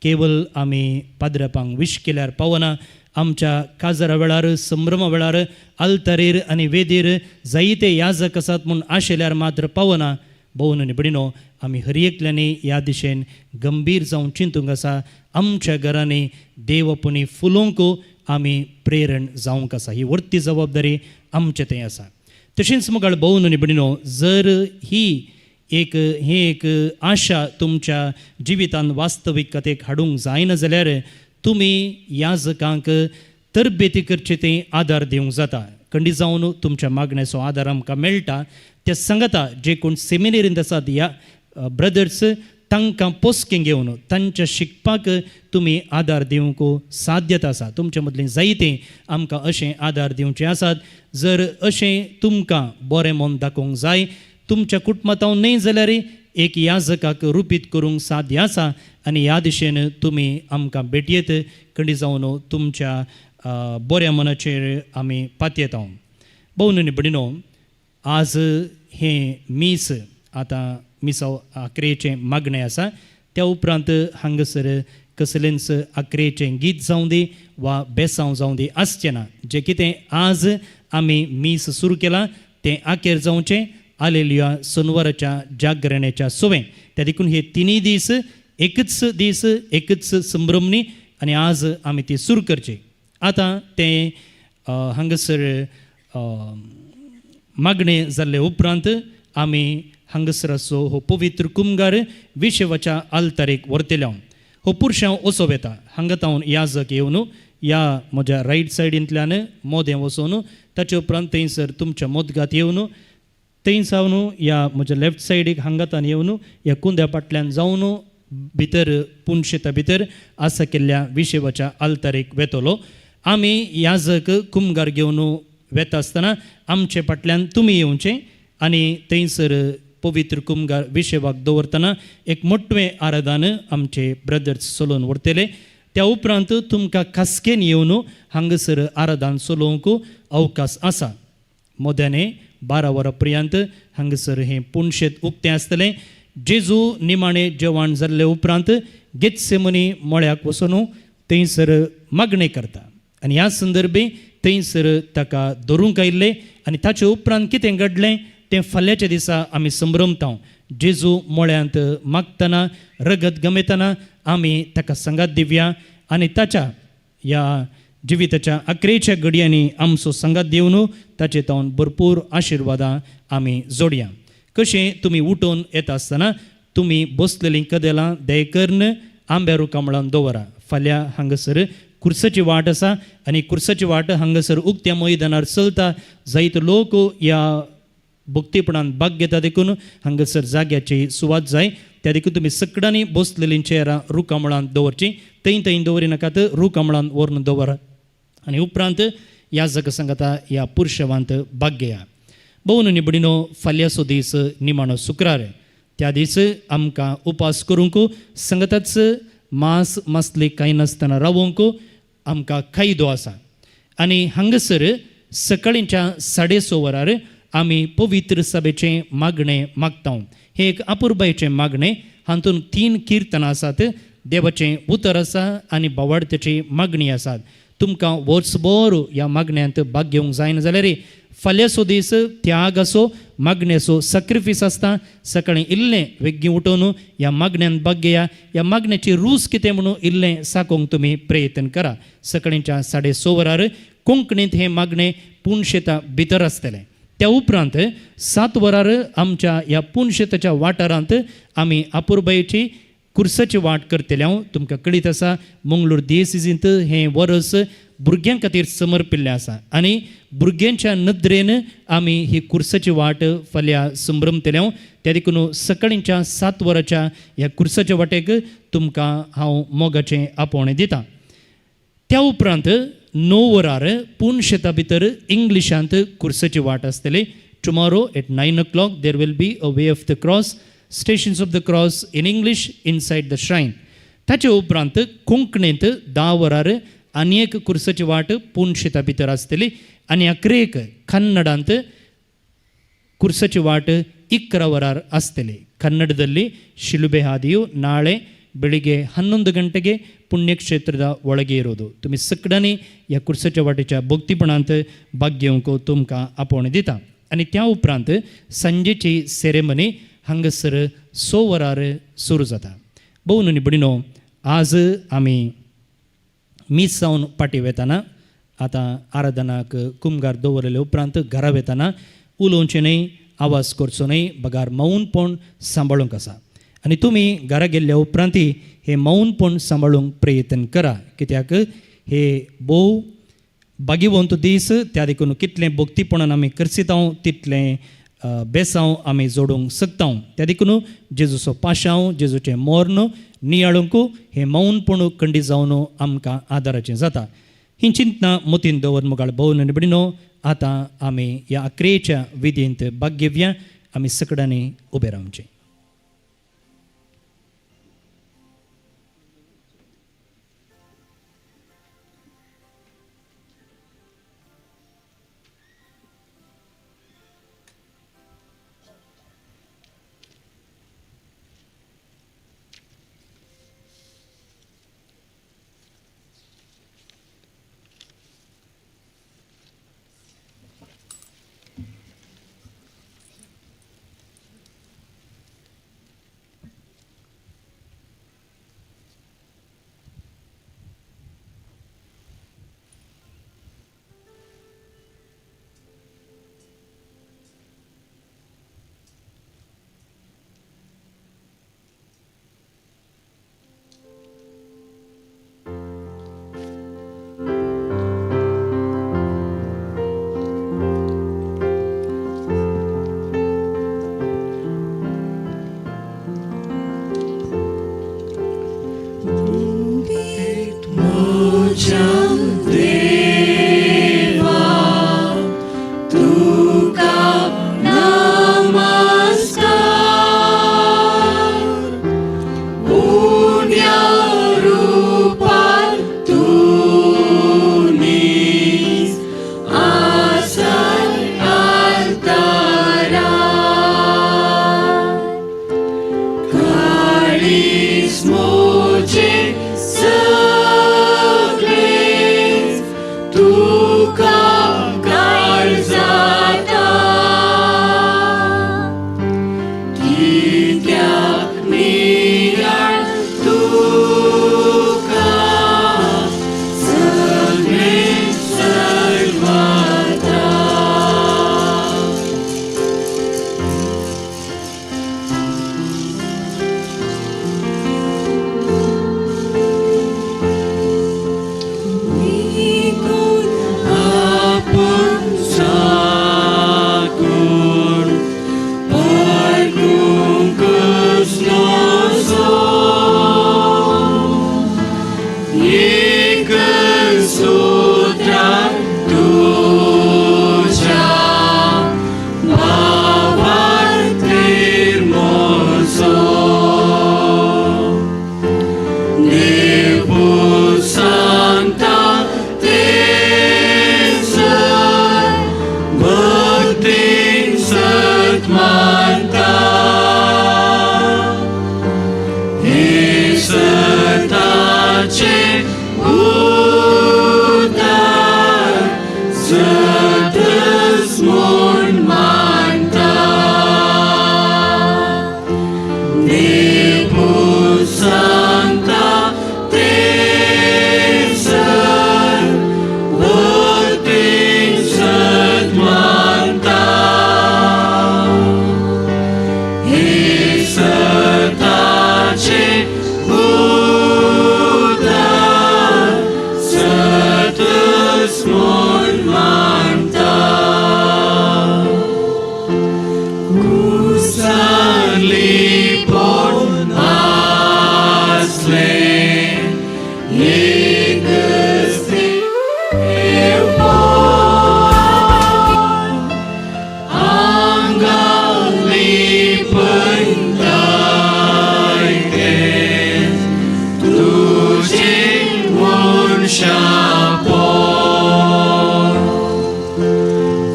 केवल आमी पाद्रपांक विश केल्यार पावना. आमच्या काजरा वेळार, संभ्रमा वेळार, आल्तारीर आनी वेदीर जायते याजक आसात म्हूण आशिल्ल्यार मात्र पावना. भोवन आनी भयणीनो, आमी हर एकल्यांनी ह्या दिशेन गंभीर जावन चिंतूंक आसा. आमच्या घरांनी देवपणी फुलोवंक आमी प्रेरण जावंक आसा. ही वर्ती जबाबदारी आमचे थंय आसा. तशेंच मुखार भोवन आनी भयणीनो, जर ही एक ही एक आशा तुमच्या जिवितांत वास्तविकतेक हाडूंक जायना जाल्यार तुमी याजकांक तरबेती करचे ते आदार दिवंक जाता. खंडीत जावन तुमच्या मागण्याचो आदार आमकां मेळटा. त्या सांगता जे कोण सेमिनेरींत आसात ह्या ब्रदर्स तांकां पोसकें घेवन तांच्या शिकपाक तुमी आदार दिवंक साध्यता आसा. तुमचे मदलीं जायतीं आमकां अशें आदार दिवचे आसात. जर अशें तुमकां बरें मन दाखोवंक जाय तुमच्या कुटुंबांत न्हय जाल्यार एक याजकाक रुपीत करूंक साध्य आसा आनी ह्या दिशेन तुमी आमकां भेटयेत. खंडीत जावन तुमच्या बऱ्या मनाचेर आमी पातयेता. भोवन आनी भयणीनो, आज हें मीस आतां मिसाव आक्रेचें मागणें आसा. त्या उपरांत हांगासर कसलेंच आक्रेचें गीत जावं दी वा बेसांव जावं दी आसचें ना. जें कितें आज आमी मीस सुरू केलां तें आखेर जावचें आलेलुया सोनवाराच्या जागरणाच्या सुवें. त्या देखून हे तिनूय दीस एकच दीस एकच संभ्रम न्ही आनी आज आमी ती सुरू करची. आतां तें हांगासर मागणें जाल्ले उपरांत आमी हांगासराचो हो पवित्र कुमगार विशेवाच्या आल्तारेक व्हरतले. हो पुरशांव असो वेता हांगा तावन याजक येवन ह्या म्हज्या रायट सायडींतल्यान मोदें वचोन ताचे उपरांत थंयसर तुमच्या मोदगात येवन थंय सावन ह्या म्हज्या लेफ्ट सायडीक हांगातान येवन ह्या कुंद्या फाटल्यान जावन भितर पुनशेता भितर आसा केल्ल्या विशेवाच्या आल्तारेक वेतलो. आमी याजक कुमगार घेवन वेता आसतना आमचे फाटल्यान तुमी येवचें आनी थंयसर पवित्र कुमगार विशेवाक दवरतना एक मोटवें आराधन आमचे ब्रदर्स चलोवन व्हरतले. त्या उपरांत तुमकां खासकेन येवन हांगासर आराधन चलोवंक अवकाश आसा. मोद्याने 12 वरां पर्यंत हांगासर हें पुनशेत उक्तें आसतलें. जेजू निमाणें जेवण जाल्ले उपरांत गेत्सेमनी मळ्याक वचून थंयसर मागणें करता आनी ह्या संदर्भे थंयसर ताका धरूंक आयिल्लें आनी ताचे उपरांत कितें घडलें तें फाल्यांच्या दिसा आमी संभ्रमता. जेजू मळ्यांत मागतना रगत गमयतना आमी ताका सांगात दिवया आनी ताच्या ह्या जिविताच्या अकरेच्या घडयांनी आमचो सांगात दिवन ताचे तावन भरपूर आशिर्वादां आमी जोडया. कशें तुमी उठोवन येता आसतना तुमी बसलेलीं कदेलां दयकर्न आंब्या रुखामळान दवरा. फाल्यां हांगासर कुर्साची वाट आसा आनी कुर्साची वाट हांगासर उक्त्या मैदानार चलता. जायते लोक ह्या भक्तीपणान भाग घेता देखून हांगासर जाग्याची सुवात जाय. त्या देखून तुमी सगळ्यांनी बसलेलीं चेरां रुखामळान दवरचीं. थंय थंय दवरिनाकात, रुखामळान व्हरून दवरा आनी उपरांत ह्या जग सांगता ह्या पुरशवांत भाग घेया. भोवन आनी भयणीनो, फाल्यांचो दीस निमाणो शुक्रार. त्या दीस आमकां उपास करूंक सांगताच मांस मासली कांय नासतना रावोवंक आमकां कायदो आसा. आनी हांगासर सकाळींच्या 6:30 वरार आमी पवित्र सभेचें मागणें मागता. हें एक अपुरबायेचें मागणें. हातूंत 3 किर्तनां आसात, देवाचें उतर आसा आनी भावार्थाची मागणी आसात. तुमकां वर्सभर ह्या मागण्यांत भाग घेवंक जायना जाल्यार फाल्यांचो दीस त्यागाचो मागण्याचो सॅक्रिफीस आसता. सकाळीं इल्लें वेगीं उठोवन ह्या मागण्यांत भाग घेया. ह्या मागण्याची रूच कितें म्हणून इल्लें साकोवंक तुमी प्रयत्न करा. सकाळींच्या 6:30 वरार कोंकणींत हें मागणें पुनशेता भितर आसतलें. त्या उपरांत 7 वरार आमच्या ह्या पुनशेताच्या वाठारांत आमी अपुरबायेची कुर्साची वाट करतले. हांव तुमकां कळीत आसा मंगळूर दियसिजींत हें वर्स भुरग्यां खातीर समर्पिल्लें आसा आनी भुरग्यांच्या नदरेन आमी ही कुर्साची वाट फाल्यां संभ्रमतले. त्या देखून सकाळींच्या 7 वरांच्या ह्या कुर्साच्या वाटेक तुमकां हांव मोगाचें आपोवणें दितां. त्या उपरांत 9 वरार पूण शेता भितर इंग्लिशांत कुर्साची वाट आसतली. Tomorrow at 9 o'clock there will be a way of the cross, stations of the cross in English inside the shrine. ताचे उपरांत कोंकणींत 10 वरार आनी एक कुर्साची वाट पूण शेता भितर आसतली आनी अकरेक कन्नडांत कुर्साची वाट 11 वरार आसतली. ಕನ್ನಡದಲ್ಲಿ ಶಿಲುಬೆ ಹಾದಿಯು ನಾಳೆ ಬೆಳಿಗ್ಗೆ 11 ಗಂಟೆಗೆ ಪುಣ್ಯಕ್ಷೇತ್ರದ ಒಳಗೆ ಇರೋದು. तुमी सगळ्यांनी ह्या कुर्साच्या वाटेच्या भक्तीपणांत भाग घेवंक तुमकां आपोवणें दिता. आनी त्या उपरांत सांजेची सेरेमनी हांगासर 6 वरार सुरू जाता. भोव न्हय भयणीनो, आज आमी मीस जावन पाटी वेताना आतां आराधनाक कुमगार दवरले उपरांत घरा वेताना उलोवचें न्हय, आवाज करचो न्हय, बगार मौनपण सांबाळूंक आसा. आनी तुमी घरा गेल्ल्या उपरांतय हें मौनपण सांबाळूंक प्रयत्न करा, कित्याक हे भोव भाग्यवंत दीस. त्या देखून कितलें भक्तीपणान आमी करसितांव तितलें बेसांव आमी जोडूंक शकता. त्या देखून जेजूचो पाशांव, जेजूचें मोर्न नियाळूंक हें मौनपण खंडीत जावन आमकां आदाराचें जाता. ही चिंतना मतीन दवर मुखार भोव भयणीनो, आतां आमी ह्या आक्रेच्या विधींत भाग घेवया. आमी सगळ्यांनी उबें रावचें. मनशापोन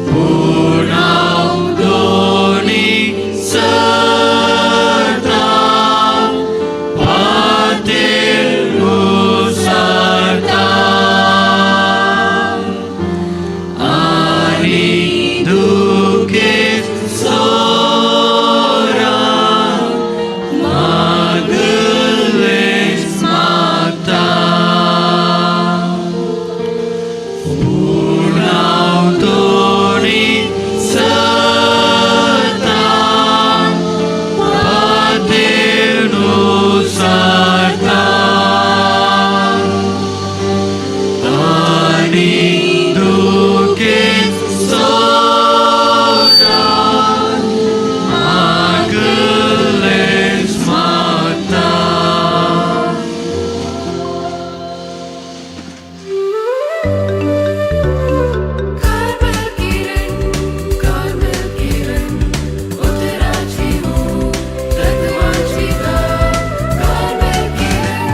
पूण हांव दोनी सतां पातेर उसरता आनी दुखेस्त सोरां मागलेंच मागता पूण हांव दोनी सतां पातेर उसरता आनी दुखेस्त सोरां मागलेंच मागता. कार्मल किरण, कार्मल किरण, उतराची हो तत्वाची गा, कार्मल किरण.